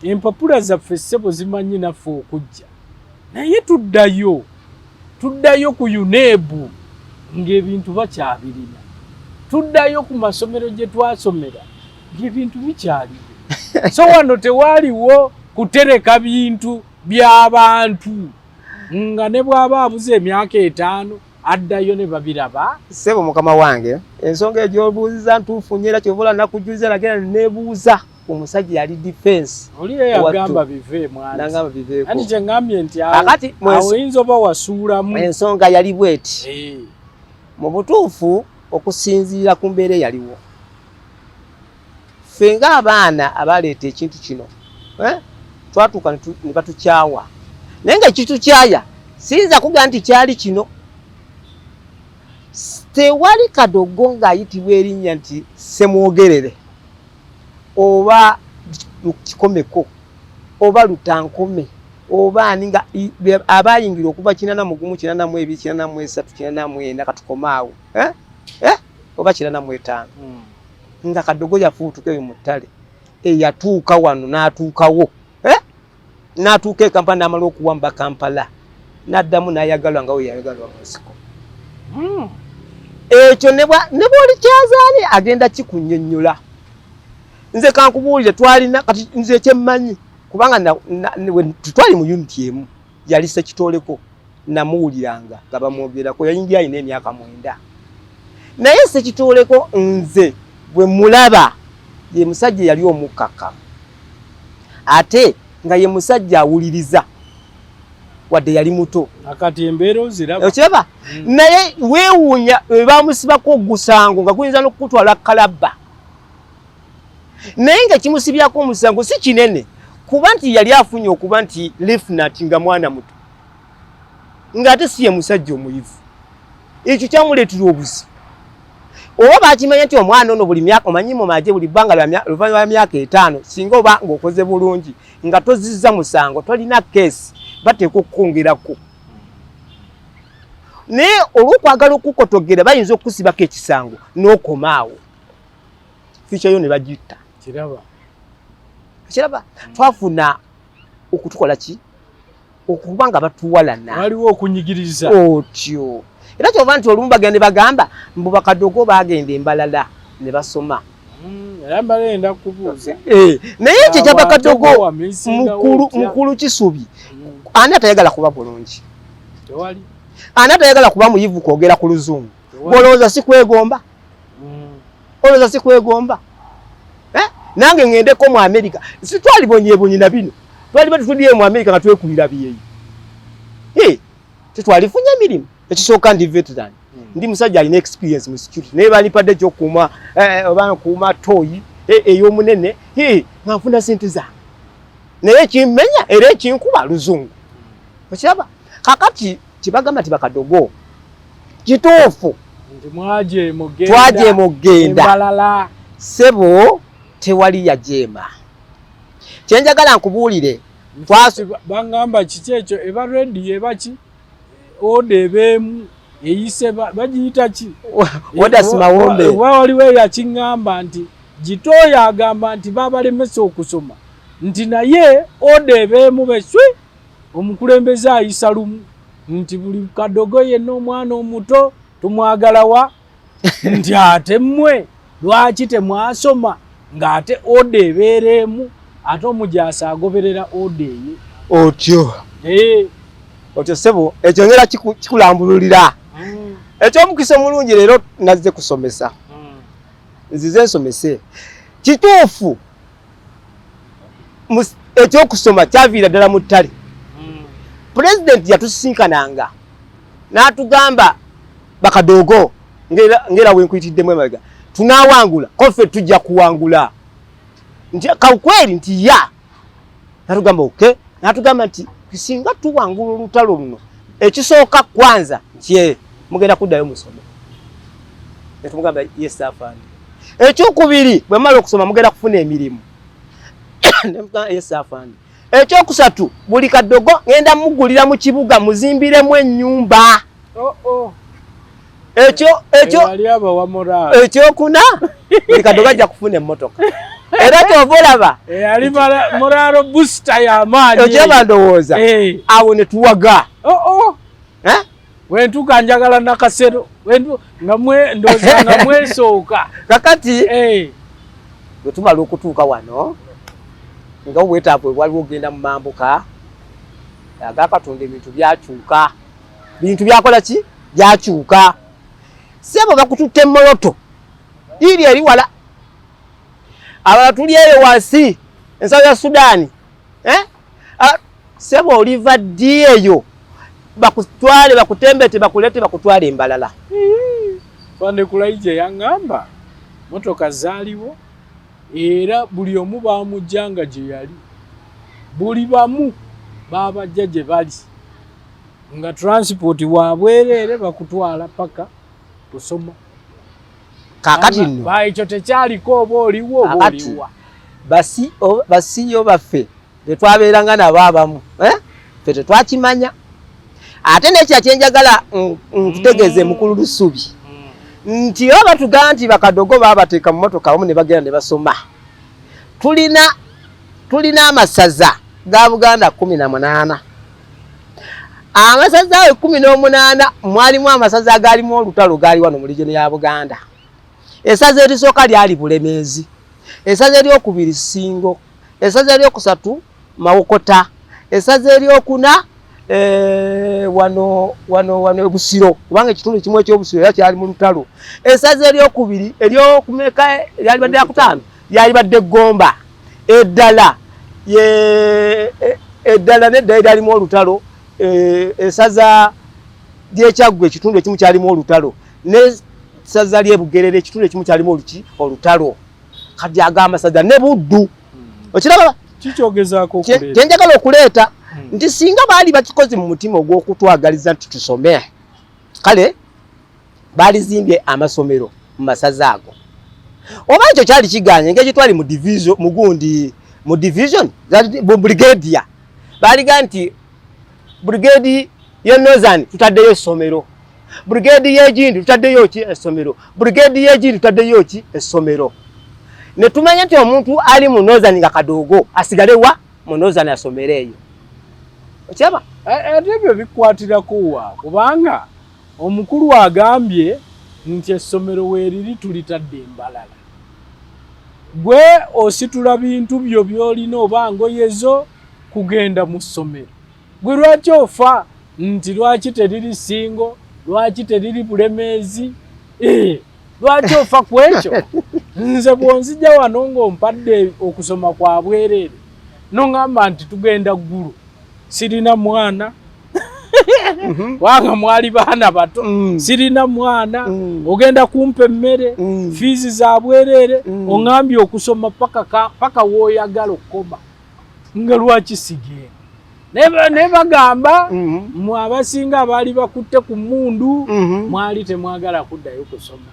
Speaker 2: empapula zaffe ssebo zimanyi naffe okujja, naye tuddayo ku UNEB ng'ebintu bakyabirina, tuddayo ku masomero gye twasomera ng'ebintu bikyaliyo. So wano tewaaliwo kutereka bintu by'abantu nga ne bw'aba abuze emyaka 5 addayo ne babiraba.
Speaker 1: Ssebo mukama wange, ensonga egyobuuziza ntuufu nnyo, era kyova olaba nakujuliza nagenda neebuuza omusajja yali defense.
Speaker 2: Oli ye yagamba biveemu anti.
Speaker 1: Nangamba biveeko.
Speaker 2: Anti kye ŋŋambye nti
Speaker 1: Kakati
Speaker 2: awo oyinza oba wasuulamu.
Speaker 1: Ensonga yali bweti. Mu butuufu okusinziira ku mbeera eyaliwo, ffe ng'abaana abaleeta ekintu kino, twatuuka ne batukyawa, naye nga ekitukyaya siyinza kugamba nti kyali kino. Tewali kadogo ng'ayitibwa erinnya nti Ssemwogerere oba Kikomeko oba Lutankome oba ani nga abayingira okuva 81, 82, 83, 84, katukome awo, oba 85, nga kadogo yafuutuka eyo mu ttale, eyatuuka wano n'atuukawo, n'atuuka e Kampala n'amala okuwamba Kampala n'addamu n'ayagalwa nga we yayagalwa mu nsiko. Ekyo ne bw'oli kyazaani agenda kikunnyonnyola. Nze kankubuulire, twalina kati nze kyemmanyi, kubanga twali mu unit emu, yali Ssekitooleko, namuwuliranga nga bamwogerako, yayingira alina emyaka 9. Naye Ssekitooleko nze bwe mulaba ye musajja eyali omukkakkamu, ate nga ye musajja awuliriza wadde yali muto.
Speaker 2: Akati embeera oziraba.
Speaker 1: Okiraba? Naye weewuunya bwe bamusibako ogusango nga guyinza n'okukutwala kalabba, naye nga kimusibyako omusango si kinene, kuba nti yali afunye okuba nti lieutenant nga mwana muto, ng'ate si ye musajja omuyivu. Ekyo kyamuleetera obuzibu. Oba bakimanya nti omwana ono buli myaka, omanyi mu magye buli bbanga luvannyuma lwa myaka 5, singa oba ng'okoze bulungi nga tozizza musango, tolina keesi, bateekwa okukwongerako. Naye olw'okwagala okukotogera bayinza okukusibako ekisango n'okoma awo, future yo ne bagitta.
Speaker 2: Kiraba.
Speaker 1: Kiraba? Twafuna okutukola ki? Okuba nga batuwalana.
Speaker 2: Waliwo okunyigiriza.
Speaker 1: Otyo. Era kyova nti olumu bagenda ne bagamba mbu bakadogo bagenda embalala ne basoma.
Speaker 2: Era mbala kubuuza.
Speaker 1: Naye ekyo ekya bakadogo mukulu Kisubi, ani atayagala kuba bulungi?
Speaker 2: Tewali.
Speaker 1: Ani atayagala kuba muyivu kwogera ku luzungu? Olowooza si kwegomba? Olowooza si kwegomba? Nange ŋŋendeko mu Amerika, si twalibonyeebonye na bino, twaliba tutuddeyo mu Amerika nga twekulira byeyo. Tetwalifunye emirimu. Ekisooka ndi veteran, ndi musajja alina experience mu security, naye bandipadde ekyokukuuma, oba nkuuma toyi ey'omunene, nga nfuna sente zange, naye ekimmenya era ekinkuba luzungu. Okiraba? Kakati kibagamba nti bakadogo kituufu,
Speaker 2: twajeema
Speaker 1: okugenda. Ssebo tewali yajeema. Kyenjagala nkubuulire,
Speaker 2: bangamba kiki ekyo, eba rediyo eba ki, oda ebeemu eyise bagiyita ki?
Speaker 1: Oda simawombe.
Speaker 2: Waliwo eyakiŋŋamba nti Gitooyo agamba nti babalemesa okusoma nti naye oda ebeemu beswi omukulembeze ayisa lumu nti buli kadogo yenna omwana omuto tumwagalawa nti ate mmwe lwaki temwasoma ng'ate oda ebeera emu ate omujaasi agoberera oda eye
Speaker 1: otyo eh. Otyo ssebo, ekyo ngera kikulambululira Ekyomukisa omulungi leero nazze kusomesa Nzize nsomese. Kituufu ekyokusoma kyaviira ddala mu ttale. Pulezidenti yatusisinkananga n'atugamba bakadoogo ngera wenkuyitiddemu emabega tunawangula ko ffe tujja kuwangula nti kawukweri nti ya natugamba oke natugamba nti singa tuwangula olutalo luno ekisooka kwanza nti mugenda kuddayo musome netumugamba yes afande ekyokubiri bwe mumala okusoma mugenda kufuna emirimu yes afande ekyokusatu buli kadogo ngenda mugulira mu kibuga muzimbiremu ennyumba oh, oh. Ekyo ekyo ekyokuna buli kadogo ajja kufuna emmotoka era kyova olaba
Speaker 2: eyali moralo booster y'amaanyi
Speaker 1: okyaba ndowooza eh. Awo ne tuwaga
Speaker 2: oh, oh. Eh? Wentuuka njagala nakasero nga ndowooza nga mwesooka
Speaker 1: kakati eh. Bwe tumala okutuuka wano nga obwetaavu bwe bwaliwo ogenda mu mambuka agakatonda ebintu byakyuka bintu byakola ki byakyuka sebo bakututte moloto iri eri wala abalala tuli eyo wansi ensawo ya Sudaani eh? Sebo oliva ddi eyo bakutwale bakutembete bakulete bakutwale embalala
Speaker 2: Fande yaŋŋamba motoka zaaliwo era buli omu baamujjanga gye yali buli bamu baabajja gye bali nga transport wa bwereere bakutwala paka kusoma.
Speaker 1: Kaakati nno
Speaker 2: ekyo tekyaliko oba oliwo oba oliwa
Speaker 1: basiyo baffe tetwabeeranga nabo abamu eh? Ffe tetwakimanya ate nekya kyenjagala nkutegeeze mukulu Lusubi nti oba batugamba nti bakadogo babateeka mu motoka wamu ne bagenda ne basoma tulina amasaza ga Buganda 18 amasaza ago 18 mwalimu amasaza agaalimu olutalo gaali wano mu region ya Buganda. Essaza erisooka lyali Bulemeezi, essaza eryokubiri Ssingo, essaza eryokusatu Mawokota, essaza eryokuna wano wano wano Busiro, kubanga ekitundu ekimu eky'Obusiro era kyali mu lutalo. Essaza eryokubiri eryokumeka lyalibadde lyakutaano lyalibadde Gomba, eddala eddala n'eddala eryalimu olutalo, essaza ly'Ekyaggwe ekitundu ekimu kyalimu olutalo, n'essaza ly'e Bugerere ekitundu ekimu kyalimu oluki olutalo. Kati ago amasaza ne Buddu okiraba
Speaker 2: kikyogezaako
Speaker 1: okuleeta kyenjagala okuleeta nti singa baali bakikoze mu mutima ogw'okutwagaliza nti tusome, kale baalizimbye amasomero mu masaza ago. Oba ekyo kyali kiganye engeri twali mu division mugundi mu division mu brigadier baaliga nti brigade ye Northern tutaddeyo essomero, brigade y'egindi tutaddeyo ki essomero, brigade y'egindi tutaddeyo ki essomero, ne tumanya nti omuntu ali mu Northern nga kadoogo asigale wa mu Northern asomere eyo. Okiraba?
Speaker 2: Ate ebyo bikwatirako wa? Kubanga omukulu agambye nti essomero weeriri tulitadde embalala. Gwe ositula bintu byo by'olina oba ngoye zo kugenda mu ssomero. Gwe lwaki ofa nti lwaki teriri Ssingo, lwaki teriri Bulemeezi? Lwaki ofa ku ekyo? Nze bw'onzija wano ng'ompadde okusoma kwa bwereere n'oŋŋamba nti tugenda Ggulu, sirina mwana kubanga mwali baana bato, sirina mwana, ogenda kumpa emmere, fiizi za bwereere, oŋŋambye okusoma paka w'oyagala okukoma, nga lwaki sigenda? Naye bagamba mwe abasinga abaali bakutte ku mmundu mwali temwagala kuddayo kusoma,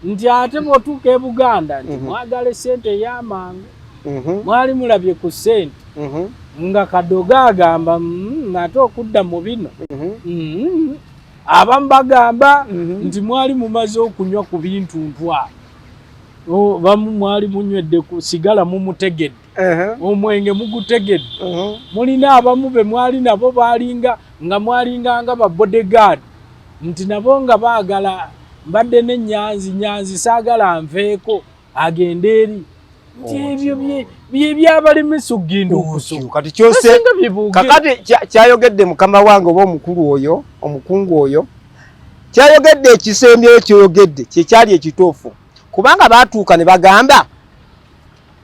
Speaker 2: nti ate bw'otuuka e Buganda nti mwagala essente ey'amangu, mwali mulabye ku ssente nga Kadogo agamba ate okudda mu bino. Abamu bagamba nti mwali mumaze okunywa ku bintuntu abo. Bamu mwali munywedde ku sigala mumutegedde, omwenge mugutegedde. Mulina abamu be mwali nabo balinga nga mwalinganga ba bodyguard, nti nabo nga baagala mbadde ne Nyanzi, Nyanzi saagala nveeko agende eri, nti ebyo bye byabalemesa okugenda okusoma.
Speaker 1: Kati kyose kakati kyayogedde mukama wange oba omukulu oyo, omukungu oyo, kyayogedde ekisembyeyo kyoyogedde kyekyali ekituufu, kubanga baatuuka ne bagamba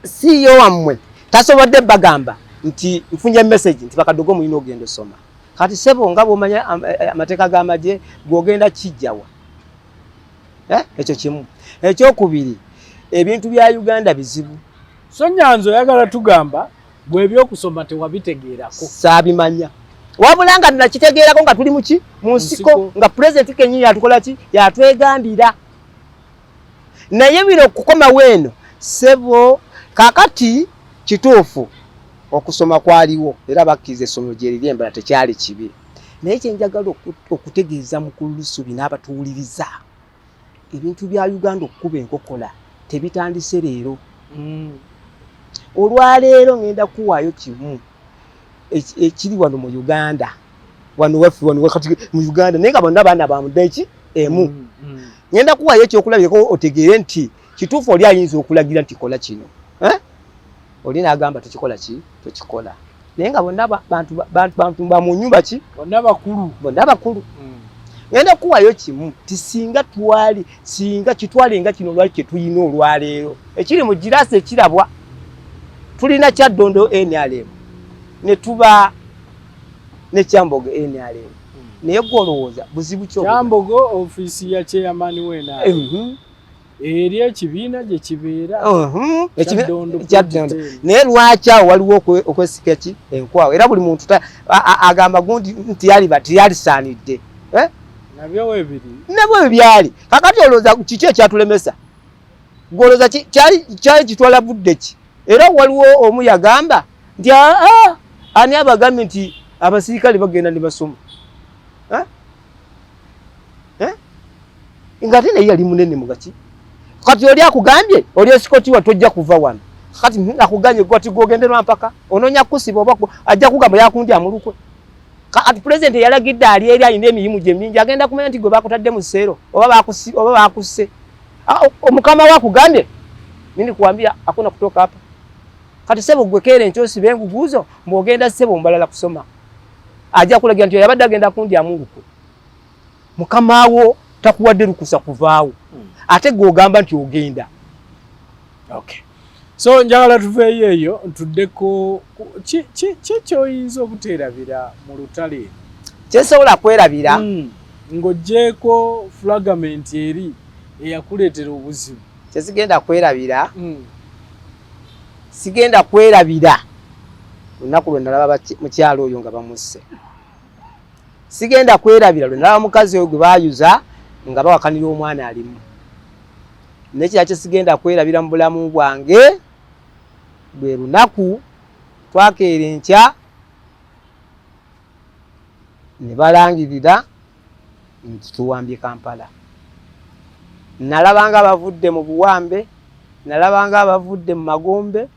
Speaker 1: CEO wammwe tasobodde bagamba nti nfunye message nti bakadogo mulina ogenda osoma. Kati sebo nga bwomanya amateeka g'amagye gwogenda kijjawa? Ekyo kimu. Ekyokubiri, ebintu bya Uganda bizibu.
Speaker 2: So Nyanzi oyagala tugamba gwe ebyokusoma tewabitegeerako?
Speaker 1: Saabimanya, wabula nga nakitegeerako nga tuli muki mu nsiko, nga pulezidenti kenyini yatukola ki, yatwegambira. Naye bino okukomawo eno sebo, kakati kituufu okusoma kwaliwo era bakkiriza essomero gyeriri embala, tekyali kibi. Naye kyenjagala okutegeeza mukulu Lusubi n'abatuwuliriza, ebintu bya Uganda okukuba enkokola tebitandise leero. Olwaleero ngenda kuwaayo kimu ekiri wano mu Uganda, wano waffe wano wakati mu Uganda, naye nga bonna baana bamudde emu. Ngenda kuwaayo ekyokulabirako otegeere nti kituufu oli ayinza okulagira nti kola kino, oli n'agamba tukikola ki, tukikola, naye nga bonna bantu ba mu nyumba ki,
Speaker 2: bonna bakulu,
Speaker 1: bonna bakulu. Ngenda kuwaayo kimu ti singa twali, singa kitwale nga kino lwali kyetulina olwaleero ekiri mu giraasi ekirabwa, tulina Kyaddondo NRM ne tuba ne Kyambogo NRM, naye gwe olowooza buzibu ki?
Speaker 2: Kyambogo ofiisi ya chairman w'NRM eri ekibiina gye kibeera.
Speaker 1: Kyaddondo, naye lwaki awo waliwo okwesika ki enkwawo, era buli muntu agamba gundi nti yaliba tiyalisaanidde?
Speaker 2: Nabyo webiri,
Speaker 1: nabyo ebyo byali. Kakati olowooza kiki ekyatulemesa? Gwolowooza kyali kitwala budde ki? Era waliwo omu yagamba nti aa, ani abagambye nti abasirikale bagenda ne basoma? Nga ate naye yali munene mugaki. Kati oli akugambye oli esikotiwa tojja kuva wano, kati akugambye kati gwogenderwa mpaka onoonya kusiba oba ajja kugamba yakundi amulukwe. Kati pulezidenti yalagidde ali eri alina emirimu gye mingi, agenda kumanya nti gwe bakutadde mu seero oba bakusse. Omukama we akugambye nini kuwambia hakuna kutoka hapa. Kati sebo gwe keera enkya osibe enguguuzo mbw'ogenda sebo mbalala kusoma, ajja kulagira nti yabadde agenda kundyamu lukwe. Mukama wo takuwadde lukusa kuvaawo, ate gwe ogamba nti ogenda.
Speaker 2: Okay, so njagala tuveeyo eyo ntuddeko ki kyoyinza obuteerabira mu lutalo eno?
Speaker 1: Kyensobola kwerabira,
Speaker 2: ng'oggyeeko fragment eri eyakuleetera obuzibu.
Speaker 1: Kyesigenda kwerabira, sigenda kwerabira lunaku lwe nalaba mukyalo oyo nga bamusse. Sigenda kwerabira lwe nalaba mukazi oyo gwe baayuza nga bawakanira omwana alimu. Nekirala kyesigenda kwerabira mu bulamu bwange lwe lunaku twakeera enkya ne balangirira nti tuwambye Kampala. Nalabanga abavudde mu buwambe, nalabanga abavudde mu magombe,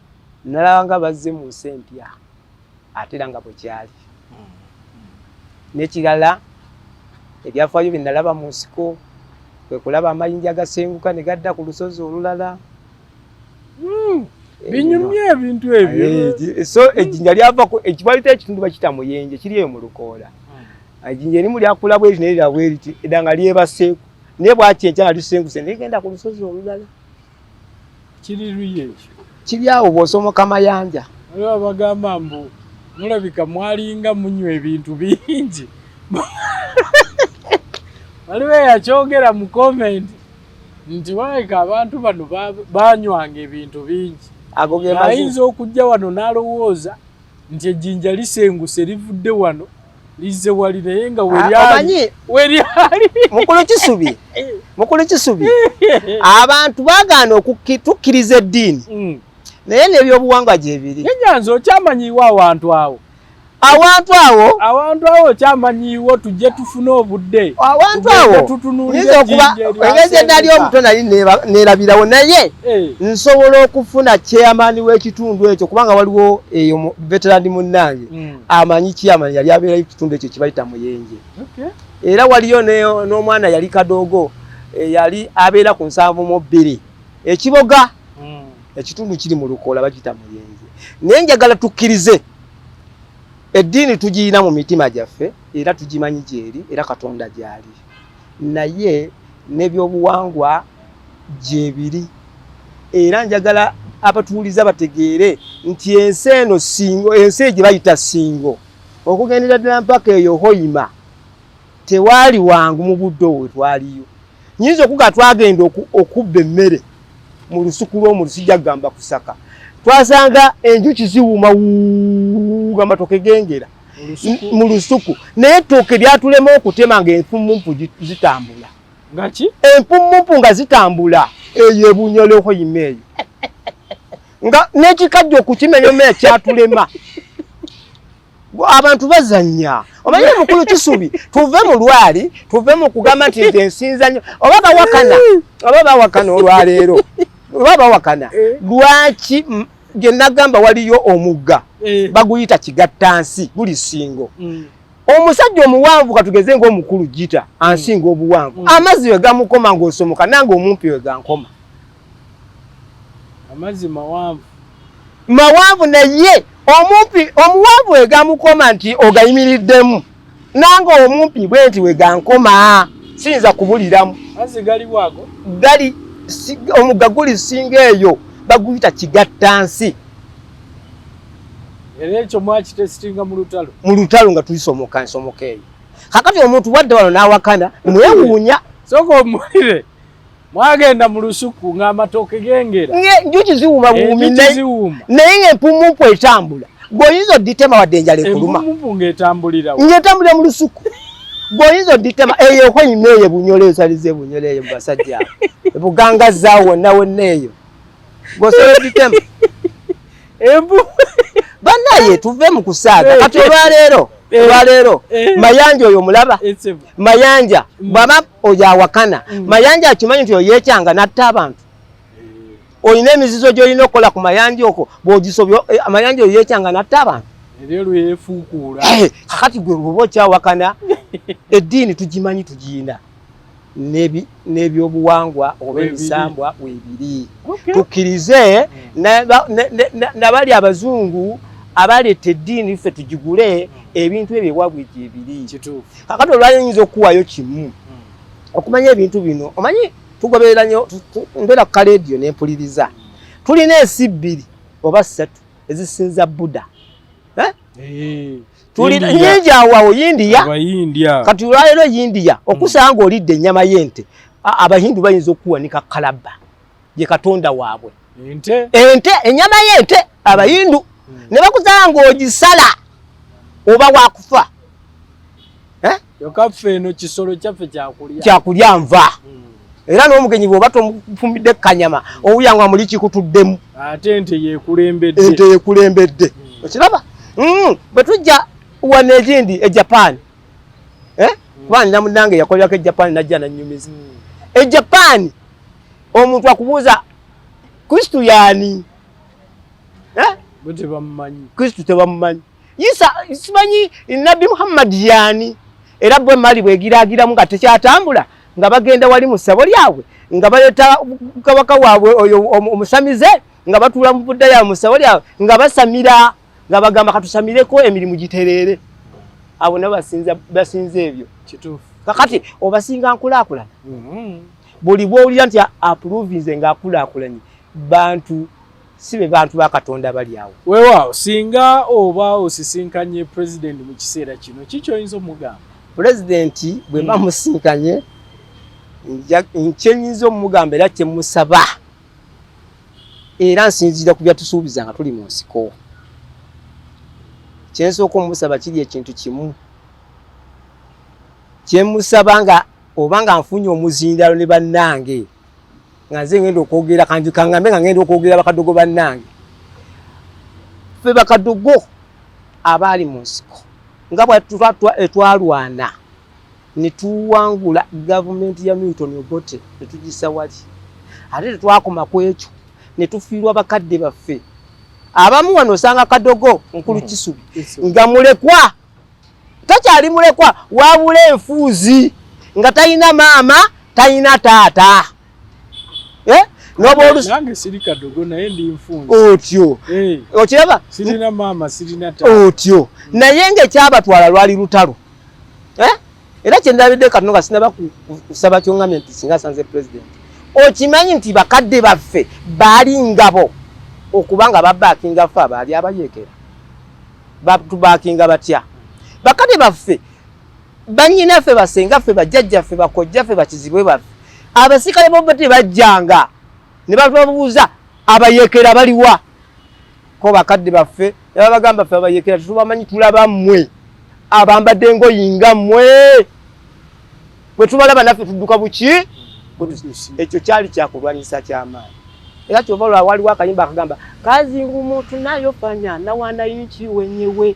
Speaker 1: nalabanga bazze mu nsi empya, ate era nga bwe kyali. N'ekirala, ebyafaayo bye nalaba mu nsiko kwe kulaba amayinja agasenguka ne gadda ku lusozi olulala.
Speaker 2: Binyumye ebintu ebyo.
Speaker 1: So ejjinja lyava ekibalita ekitundu bakita Muyenje, kiri eyo mu Lukoola. Ejjinja erimu lyakula bweri naye lya bweriti edda nga lyebaseeko, naye bwaki enkya nga lisenguse naye genda ku lusozi olulala.
Speaker 2: Kiri luyi ekyo?
Speaker 1: Kiri awo bw'osomoka Mayanja.
Speaker 2: Waliwo abagamba mbu mulabika mwalinga munywa ebintu bingi. Waliwo eyakyogera mu comment nti walabika abantu bano banywanga ebintu bingi, ayinza okujja wano n'alowooza nti ejjinja lisenguse livudde wano lizze wali, naye nga
Speaker 1: weryali
Speaker 2: weryali.
Speaker 1: Mukulu Kisubi, mukulu Kisubi, abantu baagaana okutukkiriza eddiini, naye n'ebyobuwangwa gyebiri.
Speaker 2: Enyanza okyamanyiiwo awantu awo?
Speaker 1: Awantu awo,
Speaker 2: awantu awo kyamanyiiwo, tujje tufune obudde,
Speaker 1: awantu awo nyinza okuba engeri gye nali omuto nali neerabirawo, naye
Speaker 2: eh.
Speaker 1: nsobola okufuna chairman w'ekitundu ekyo, kubanga waliwo eyo veterani munnange amanyi chairman yali abeerayo ekitundu ekyo kibayita Muyenje. Era waliyo n'omwana yali kadoogo eh, yali abeera ku 72 ekiboga. Ekitundu kiri mu Lukoola bakiyita Muyenje. Naye njagala tukkirize eddiini tugiyina mu mitima gyaffe, era tugimanyi gyeri, era Katonda gyali, naye n'ebyobuwangwa gyebiri. Era njagala abatuwuliza bategeere nti ensi eno Singo, ensi eyo gye bayita Singo, okugendera ddala mpaka eyo Hoima, tewaali wangu mu budde obwo wetwaliyo. Nyinza okuga twagenda okubba emmere mu lusuku lw'omuntu, sijja kugamba kusaka, twasanga enjuki ziwuuma wuuga amatooke gengera mu lusuku, naye ettooke lyatulema okutema ng'enfumumpu zitambula.
Speaker 2: Ngaki?
Speaker 1: Empumumpu nga zitambula eyo ebunyole Hoima eyo, nga n'ekikajjo okukimenya omenya kyatulema. Abantu bazannya. Omanyi mukulu Kisubi, tuve mu lwali, tuve mu kugamba nti nze nsinza nnyo, oba bawakana, oba bawakana olwaleero, oba bawakana
Speaker 2: eh.
Speaker 1: Lwaki gye nagamba waliyo omugga
Speaker 2: eh.
Speaker 1: baguyita Kigattansi, guli Singo. Omusajja omuwanvu katugeze ng'omukulu Gita ansinga obuwanvu, amazzi we gamukoma ng'osomoka, nange omumpi we gankoma.
Speaker 2: Amazzi mawanvu.
Speaker 1: Mawanvu, naye omumpi omuwanvu we gamukoma nti ogayimiriddemu, nange omumpi bwe nti we gankoma siyinza kubuliramu.
Speaker 2: Amazzi galiwo ago?
Speaker 1: Gali omugga guli Singa eyo, baguyita Kigattansi.
Speaker 2: Era ekyo mwakitesitinga mu lutalo?
Speaker 1: Mu lutalo nga tulisomoka nsomoka eyo. Kakati omuntu wadde wano n'awakana, mwewuunya.
Speaker 2: Sooka omulire, mwagenda mu lusuku ng'amatooke gengera.
Speaker 1: Njuki ziwuuma buwumi.
Speaker 2: Enjuki ziwuuma.
Speaker 1: Naye ng'empumumpu etambula, gweoyinza oditema wadde enjala ekuluma.
Speaker 2: Empumumpu ng'etambulirawo?
Speaker 1: Ng'etambulira mu lusuku, gweoyinza oditema eyo Hoima eyo Bunyolo, esalize Bunyolo eyo mu basajja abo ebugangazaawo wonna wonna eyo, gweosobola oditema.
Speaker 2: Empu
Speaker 1: Bannaye, tuve mu kusaaga. Kati olwaleero, olwaleero Mayanja oyo mulaba Mayanja bwaba oyo awakana, Mayanja akimanyi nti oyo yekyanga n'atta abantu. Olina emizizo gy'olina okukola ku Mayanja okwo, bw'ogisobya Mayanja oyo yekyanga n'atta abantu.
Speaker 2: Eryo lweyefuukuula.
Speaker 1: Kakati gwe bw'oba okyawakana, eddiini tugimanyi, tugiyina, n'ebyobuwangwa oba emisambwa weebiri. Tukkirize nabali abazungu abaleeta eddiini ffe tugigule, ebintu ebyo ewaabwe gyebiri. Kakati olwali nyinza okukuwayo kimu okumanya ebintu bino. Omanyi tugoberera nnyo, mbeera ku kaleediyo nempuliriza. Tulina ensi bbiri oba ssatu ezisinza Buddha. Eh? Tulina nyingi awo awo Yindiya. Kati olwaleero Yindiya okusanga olidde ennyama y'ente, Abahindu bayinza okukuwanika kalabba ye katonda waabwe.
Speaker 2: Ente?
Speaker 1: Ente, ennyama y'ente Abahindu ne bakusanga ng'ogisala oba wakufa. Eh?
Speaker 2: Kyokka ffe eno kisolo kyaffe kyakulya.
Speaker 1: Kyakulya nva. Era n'omugenyi bw'oba tomufumbidde kanyama owulira nga muli kikutuddemu.
Speaker 2: Ate ente yekulembedde.
Speaker 1: Ente yekulembedde. Okiraba? Bwe tujja wano egindi e Japan, eh? Kuba nina munnange yakolerako e Japan, najja nannyumiza. E Japan omuntu akubuuza Kristu yaani? Eh?
Speaker 2: Bo tebamumanyi.
Speaker 1: Kristu tebamumanyi. Isa simanyi Nabbi Muhammad yaani? Era bwe mali bwegiragiramu nga tekyatambula, nga bagenda wali mu ssabo lyabwe, nga baleeta kabaka waabwe oyo omusamize, nga batuula mu budda yaabwe mu ssabo lyabwe, nga basamira, nga bagamba katusamireko emirimu gitereere. Abo nabo basinza ebyo.
Speaker 2: Kituufu.
Speaker 1: Kakati obasinga nkulaakulana. Buli bw'owulira nti apuruvinze ng'akulaakulanye, bantu si be bantu ba Katonda bali awo.
Speaker 2: Weewaawo, singa oba osisinkanye pulezidenti mu kiseera kino, ki ky'oyinza omugamba?
Speaker 1: Pulezidenti bwe mba musinkanye, kye nnyinza omugamba era kye musaba, era nsinziira ku byatusuubiza nga tuli mu nsiko, kye nsooka omusaba kiri ekintu kimu kye musaba, nga oba nga nfunye omuzindaalo ne bannange, nga nze ngenda okwogera, kangambe nga ngenda okwogera bakadogo bannange, ffe bakadogo. Abaali mu nsiko nga bwe twalwana ne tuwangula gavumenti ya Milton Obote ne tugisa wali, ate tetwakoma ku ekyo, ne tufiirwa bakadde baffe abamu. Wano osanga kadogo mukulu Kisubi nga mulekwa, takyali mulekwa wabula enfuuzi, nga talina maama, talina taata. Eh?
Speaker 2: Nange siri kadogo naye ndi nfunzi.
Speaker 1: Otyo.
Speaker 2: Eh.
Speaker 1: Okiraba?
Speaker 2: Sirina maama, sirina taata.
Speaker 1: Otyo. Naye ng'ekyabatwala lwali lutalo. Eh? Era kyendabidde katono nga sinaba kusaba kyongambye nti singa asanze president, okimanyi nti bakadde baffe baali ngabo okuba nga babaakinga ffe abaali abayeekera. Batubaakinga batya bakadde baffe, bannyinaffe, basengaffe, bajjajjaffe, bakojjaffe, bakizibwe baffe? Abasirikale b'Obote bajjanga ne bababuuza, "Abayeekera baliwa?" Ko bakadde baffe ne babagamba, "Ffe abayeekera tetubamanyi, tulaba mmwe abambadde engoyi nga mmwe, bwe tubalaba naffe tudduka buki." Ekyo kyali kyakulwanyisa kyamaanyi. Era kyova olwa waliwo akayimba akagamba, "Kazi ngumu tunayofanya na wananchi wenyewe."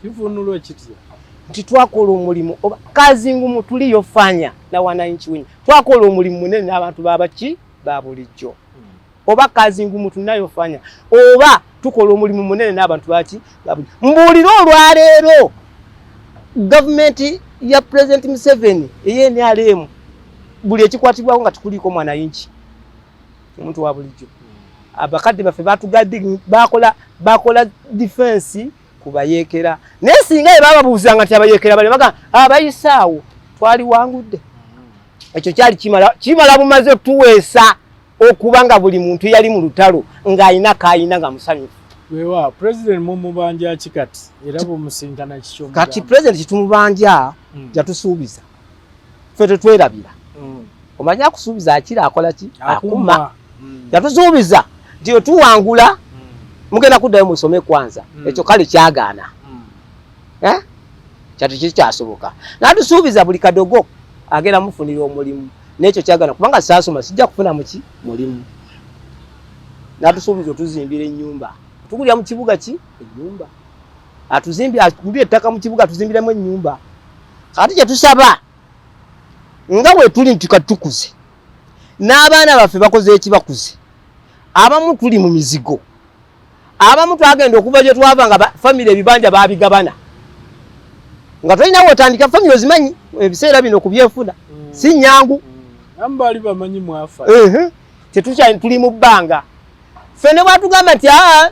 Speaker 2: Kivunulwa kitya?
Speaker 1: Nti twakola omulimu oba kazi ngumu tuliyofanya na wananchi wenyewe, twakola omulimu munene n'abantu babaki ba bulijjo, oba kazi ngumu tunayofanya, oba tukola omulimu munene n'abantu baki. Mbuulire, olwaleero gavumenti ya President Museveni ey'e NRM, buli ekikwatibwako nga tikuliiko mwananchi, omuntu wa bulijjo. Abakadde baffe batugadde, bakola defense ku bayeekera, naye singa ye bababuuzanga nti abayeekera bali, baga abayisaawo, twaliwangudde. Ekyo kyali kimala bumaze tuweesa okuba nga buli muntu yali mu lutalo ng'alina kayina nga musanyufu.
Speaker 2: Wewa president mumubanja ki kati, era bumusinkana kiki?
Speaker 1: Kati president kitumubanja, yatusuubiza, ffe tetwerabira. Omanyi akusuubiza akira akola ki? Akuma. Yatusuubiza nti otuwangula, mugenda kuddayo musome kwanza. Ekyo kale kyagaana. Eh? Kyati kikyasoboka. Natusuubiza buli kadogo agenda mufunira omulimu, n'ekyo kyagaana, kubanga saasoma, sijja kufuna muki mulimu. Natusuubiza otuzimbira ennyumba, tugulira mu kibuga ki ennyumba, atuzimbye, atugulira ettaka mu kibuga, atuzimbiremu ennyumba. Kati kyetusaba, nga bwe tuli nti kati tukuze n'abaana baffe bakoze eki, bakuze, abamu tuli mu mizigo, abamu twagenda okuva gye twava nga famire ebibanja babigabana, nga tolina wotandika famire. Ozimanyi ebiseera bino kubyefuna si nyangu.
Speaker 2: Abamu baali bamanyi mwafa.
Speaker 1: Tetukyali, tuli mu bbanga. Ffe ne bwatugamba nti aa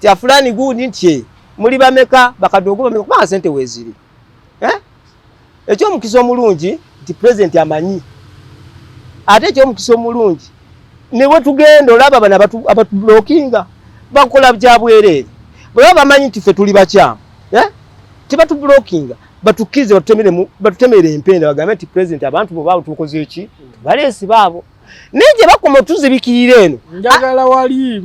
Speaker 1: ti afulani gundi nti muli bameka, bakadogo bameka, kubanga sente weeziri. Eh? Ekyomukisa omulungi nti pulezidenti amanyi, ate ekyomukisa omulungi ne bwe tugenda olaba bano abatublockinga bakola bya bwereere. Bwe baba bamanyi nti ffe tuli bakyamu, eh? Tebatublockinga, batukkirize batutemere empenda, bagambe nti pulezidenti, abantu bo baabo tukoze eki, baleesi baabo, naye gye bakoma otuzibikirira eno.
Speaker 2: Njagala wali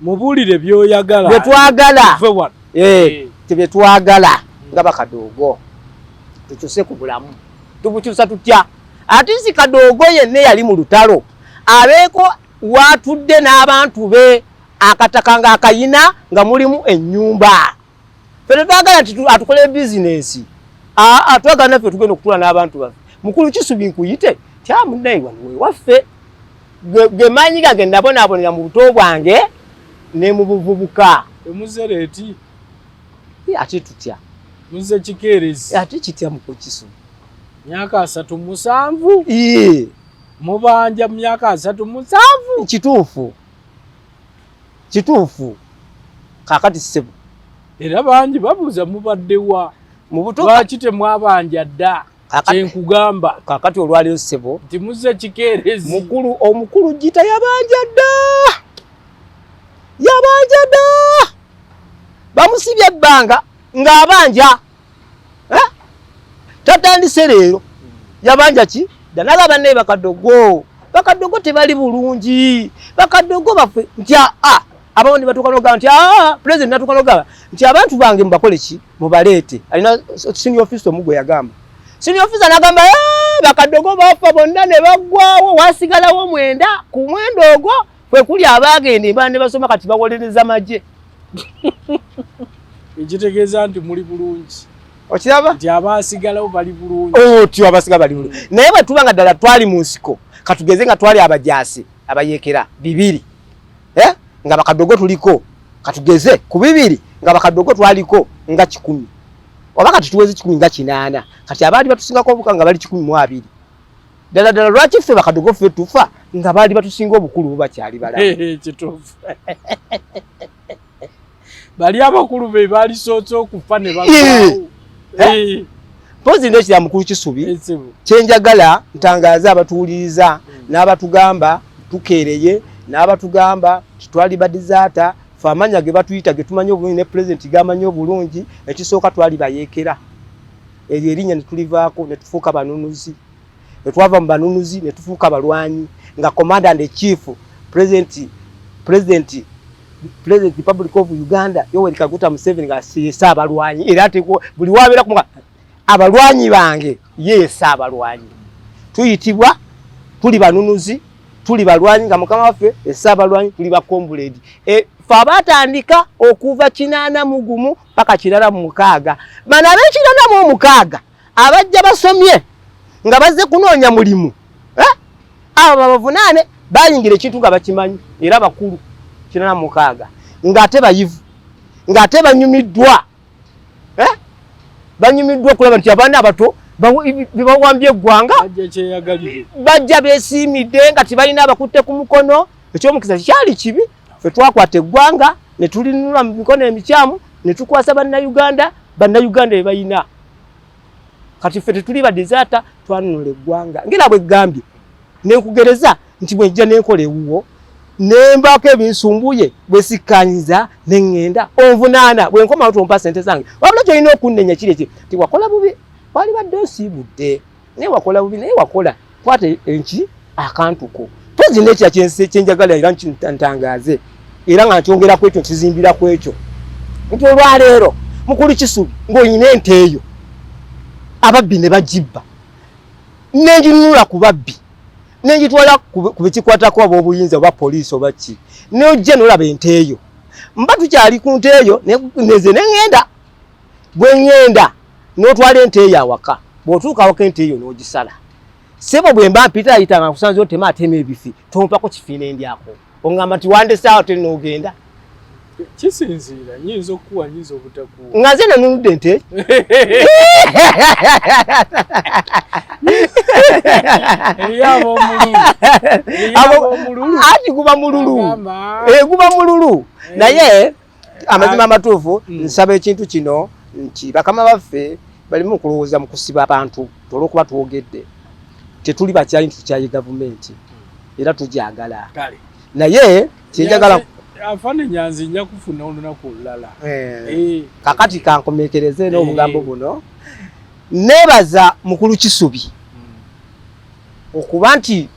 Speaker 2: mubuulire by'oyagala.
Speaker 1: Bye twagala.
Speaker 2: Tuve wano.
Speaker 1: Eh, tebye twagala nga bakadoogo tukyuse ku bulamu. Tubukyusa tutya? Ate si kadoogo yenna yali mu lutalo abeeko watudde n'abantu be, akataka ng'akayina nga mulimu ennyumba. Ffe tetwagala nti atukole bizinensi. Aa, twagala naffe tugenda okutuula n'abantu baffe. Mukulu Kisubi, nkuyite tyamunnaye, wano wewaffe, ge maanyi gange nabonaabonera mu buto bwange ne mu buvubuka.
Speaker 2: Emuzereeti.
Speaker 1: Ate tutya?
Speaker 2: Muze kikeerezi.
Speaker 1: Ate kitya, mukulu Kisubi?
Speaker 2: Myaka 37.
Speaker 1: Ee.
Speaker 2: Mubanja mu myaka 37.
Speaker 1: Kituufu, kituufu. Kaakati ssebo,
Speaker 2: Era bangi babuuza, mubaddewa?
Speaker 1: Mu buto.
Speaker 2: Lwaki temwabanja dda? Kyenkugamba.
Speaker 1: Kaakati olwaleero ssebo,
Speaker 2: nti muze kikeerezi.
Speaker 1: Mukulu, omukulu Gita yabanja dda, yabanja dda, bamusibye ebbanga ng'abanja. Eh? Tatandise leero, yabanja ki dda. Nalaba bannaye bakadogo, bakadogo tebali bulungi, bakadogo baffe nti aa abamu ne batuuka n'ogamba nti aa, president natuuka n'ogamba nti abantu bange mubakole ki, mubaleete. Alina senior officer omu gwe yagamba, senior officer n'agamba, "Ah, bakadogo bafa bonna ne baggwawo, wasigalawo 9, ku 9 ogwo kwe kuli abaagenda embala ne basoma, kati bawolereza magye."
Speaker 2: Ekitegeeza nti muli bulungi.
Speaker 1: Okiraba?
Speaker 2: Nti abaasigalawo bali bulungi.
Speaker 1: Otyo abasigala bali bulungi. Naye bwe tuba nga ddala twali mu nsiko, katugeze nga twali abajaasi abayeekera bibiri, eh? Nga bakadogo tuliko, katugeze ku bibiri nga bakadogo twaliko nga 100, oba kati tuweze 100 nga 800, kati abaali batusingako obuka nga bali 120. Ddala ddala lwaki ffe bakadogo ffe tufa nga baali batusinga obukulu bo bakyali balamu?
Speaker 2: Kituufu. Bali abakulu be baalisoose okufa ne bagwawo.
Speaker 1: Mpozi n'ekira mukulu Kisubi kyenjagala ntangaaze abatuwuliriza n'abatugamba tukeereye n'abatugamba titwali badizaata, fe amanya ge batuyita ge tumanyi obulungi ne pulezidenti g'amanyi obulungi, ekisooka twali bayeekera, eryo erinnya ne tulivaako ne tufuuka banunuzi, ne twava mu banunuzi ne tufuuka balwanyi nga commander and chief president president President Republic of Uganda Yoweri Kaguta Museveni nga ye ssaabalwanyi, era ate buli wabeera ku abalwanyi bange ye ye ssaabalwanyi. Tuyitibwa tuli banunuzi, tuli balwanyi nga mukama waffe essaabalwanyi, tuli ba comrade. Ffe abaatandika okuva 81 paka 96, bano ab'ekinana mu mukaaga abajja basomye nga bazze kunoonya mulimu, abo babavunaane bayingira ekintu nga bakimanyi, era bakulu 86 ng'ate bayivu, ng'ate banyumiddwa, banyumiddwa okulaba nti abaana abato bebawambye eggwanga bajja beesiimidde nga tebalina abakutte ku mukono. Ekyomukisa kyali kibi, ffe twakwata eggwanga ne tulinunula mu mikono emikyamu ne tukwasa Bannayuganda, Bannayuganda be balina. Kati ffe tetuli badizaata, twanunula eggwanga ngera bwe ggambye nenkugereza nti bwe njja nenkola ewuwo nembaako ebinsumbuye bwe sikkanyiza ne ŋŋenda onvunaana, bwe nkomawo tompa ssente zange. Wabula ky'olina okunnenya kiri eki nti wakola bubi, walibadde osiibudde naye wakola bubi, naye wakola kwata enki akantu ko. Mpozi n'ekira kyenjagala era ntangaaze era nga nkyongera ku ekyo, nkizimbira ku ekyo nti olwaleero mukulu Kisubi ng'olina ente eyo ababbi ne bagibba, nenginunula ku babbi nengitwala ku bikikwatako ab'obuyinza oba poliisi oba ki, n'ojja n'olaba ente eyo, mba tukyali ku nte eyo neze ne ŋŋenda, bwe ŋŋenda n'otwala ente eyo awaka, bw'otuuka awaka ente eyo n'ogisala. Ssebo bwe mba mpita ayita nga nkusanze otema atema ebifi, tompako kifi ne ndyako, oŋŋamba nti wandesaawo te n'ogenda.
Speaker 2: Kisinziira, nnyinza okukuwa, nnyinza obutakuwa.
Speaker 1: Nga nze nanunudde ente. Anti guba mululu, guba mululu. Naye amazima amatuufu, nsaba ekintu kino nti bakama baffe balimu okulowooza mu kusiba abantu olw'okuba twogedde. Tetuli bakyayi nti tukyaye gavumenti, era tugyagala. Naye kyenjagala
Speaker 2: Afande Nyanzi nja kufuna olunaku olulala.
Speaker 1: Kakati kankomekereze n'obugambo buno. Neebaza mukulu Kisubi okuba nti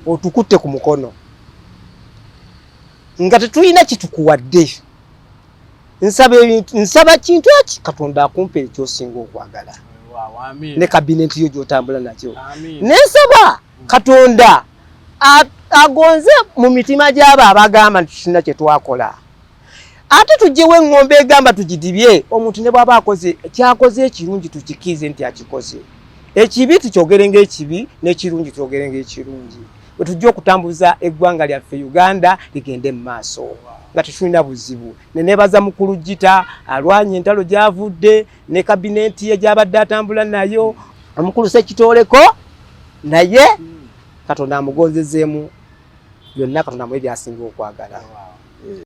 Speaker 1: otukutte ku mukono nga tetulina kitukuwadde. Nsaba ebintu, nsaba kintu eki Katonda akumpe ekyosinga okwagala ne kabineti yo gy'otambula nakyo. Nensaba Katonda agonze mu mitima gy'abo abagamba nti tulina kye twakola, ate tugyewo eŋŋombe egamba tugidibye. Omuntu ne bw'aba akoze kyakoze ekirungi tukikkirize nti akikoze, ekibi tukyogere ng'ekibi n'ekirungi twogere ng'ekirungi, bwe tujja okutambuza eggwanga lyaffe Uganda ligende mu maaso nga tetulina buzibu. Ne neebaza mukulu Gita alwanye entalo gy'avudde ne kabineti ye gy'abadde atambula nayo, omukulu Ssekitooleko naye Katonda amugonzezeemu byonna, Katonda amuwe by'asinga okwagala.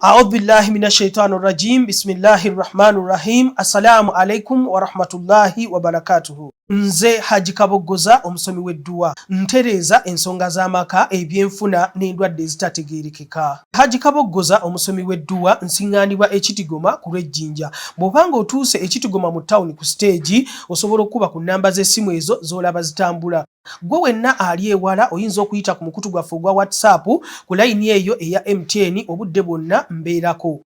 Speaker 3: A'udhu billahi minash shaitani rajim. Bismillahir rahmanir rahim. Assalamu alaikum wa rahmatullahi wa barakatuhu. Nze Haji Kaboggoza, omusomi w'edduwa, ntereeza ensonga z'amaka, ebyenfuna n'endwadde ezitategeerekeka. Haji Kaboggoza, omusomi w'edduwa, nsiŋŋaanibwa e Kitigoma ku lw'Ejjinja. Bw'oba ng'otuuse e Kitigoma mu ttawuni ku siteegi, osobola okukuba ku nnamba z'essimu ezo z'olaba zitambula. Ggwe wenna ali ewala oyinza okuyita ku mukutu gwaffe ogwa WhatsApp ku layini eyo eya MTN obudde bwonna mbeerako.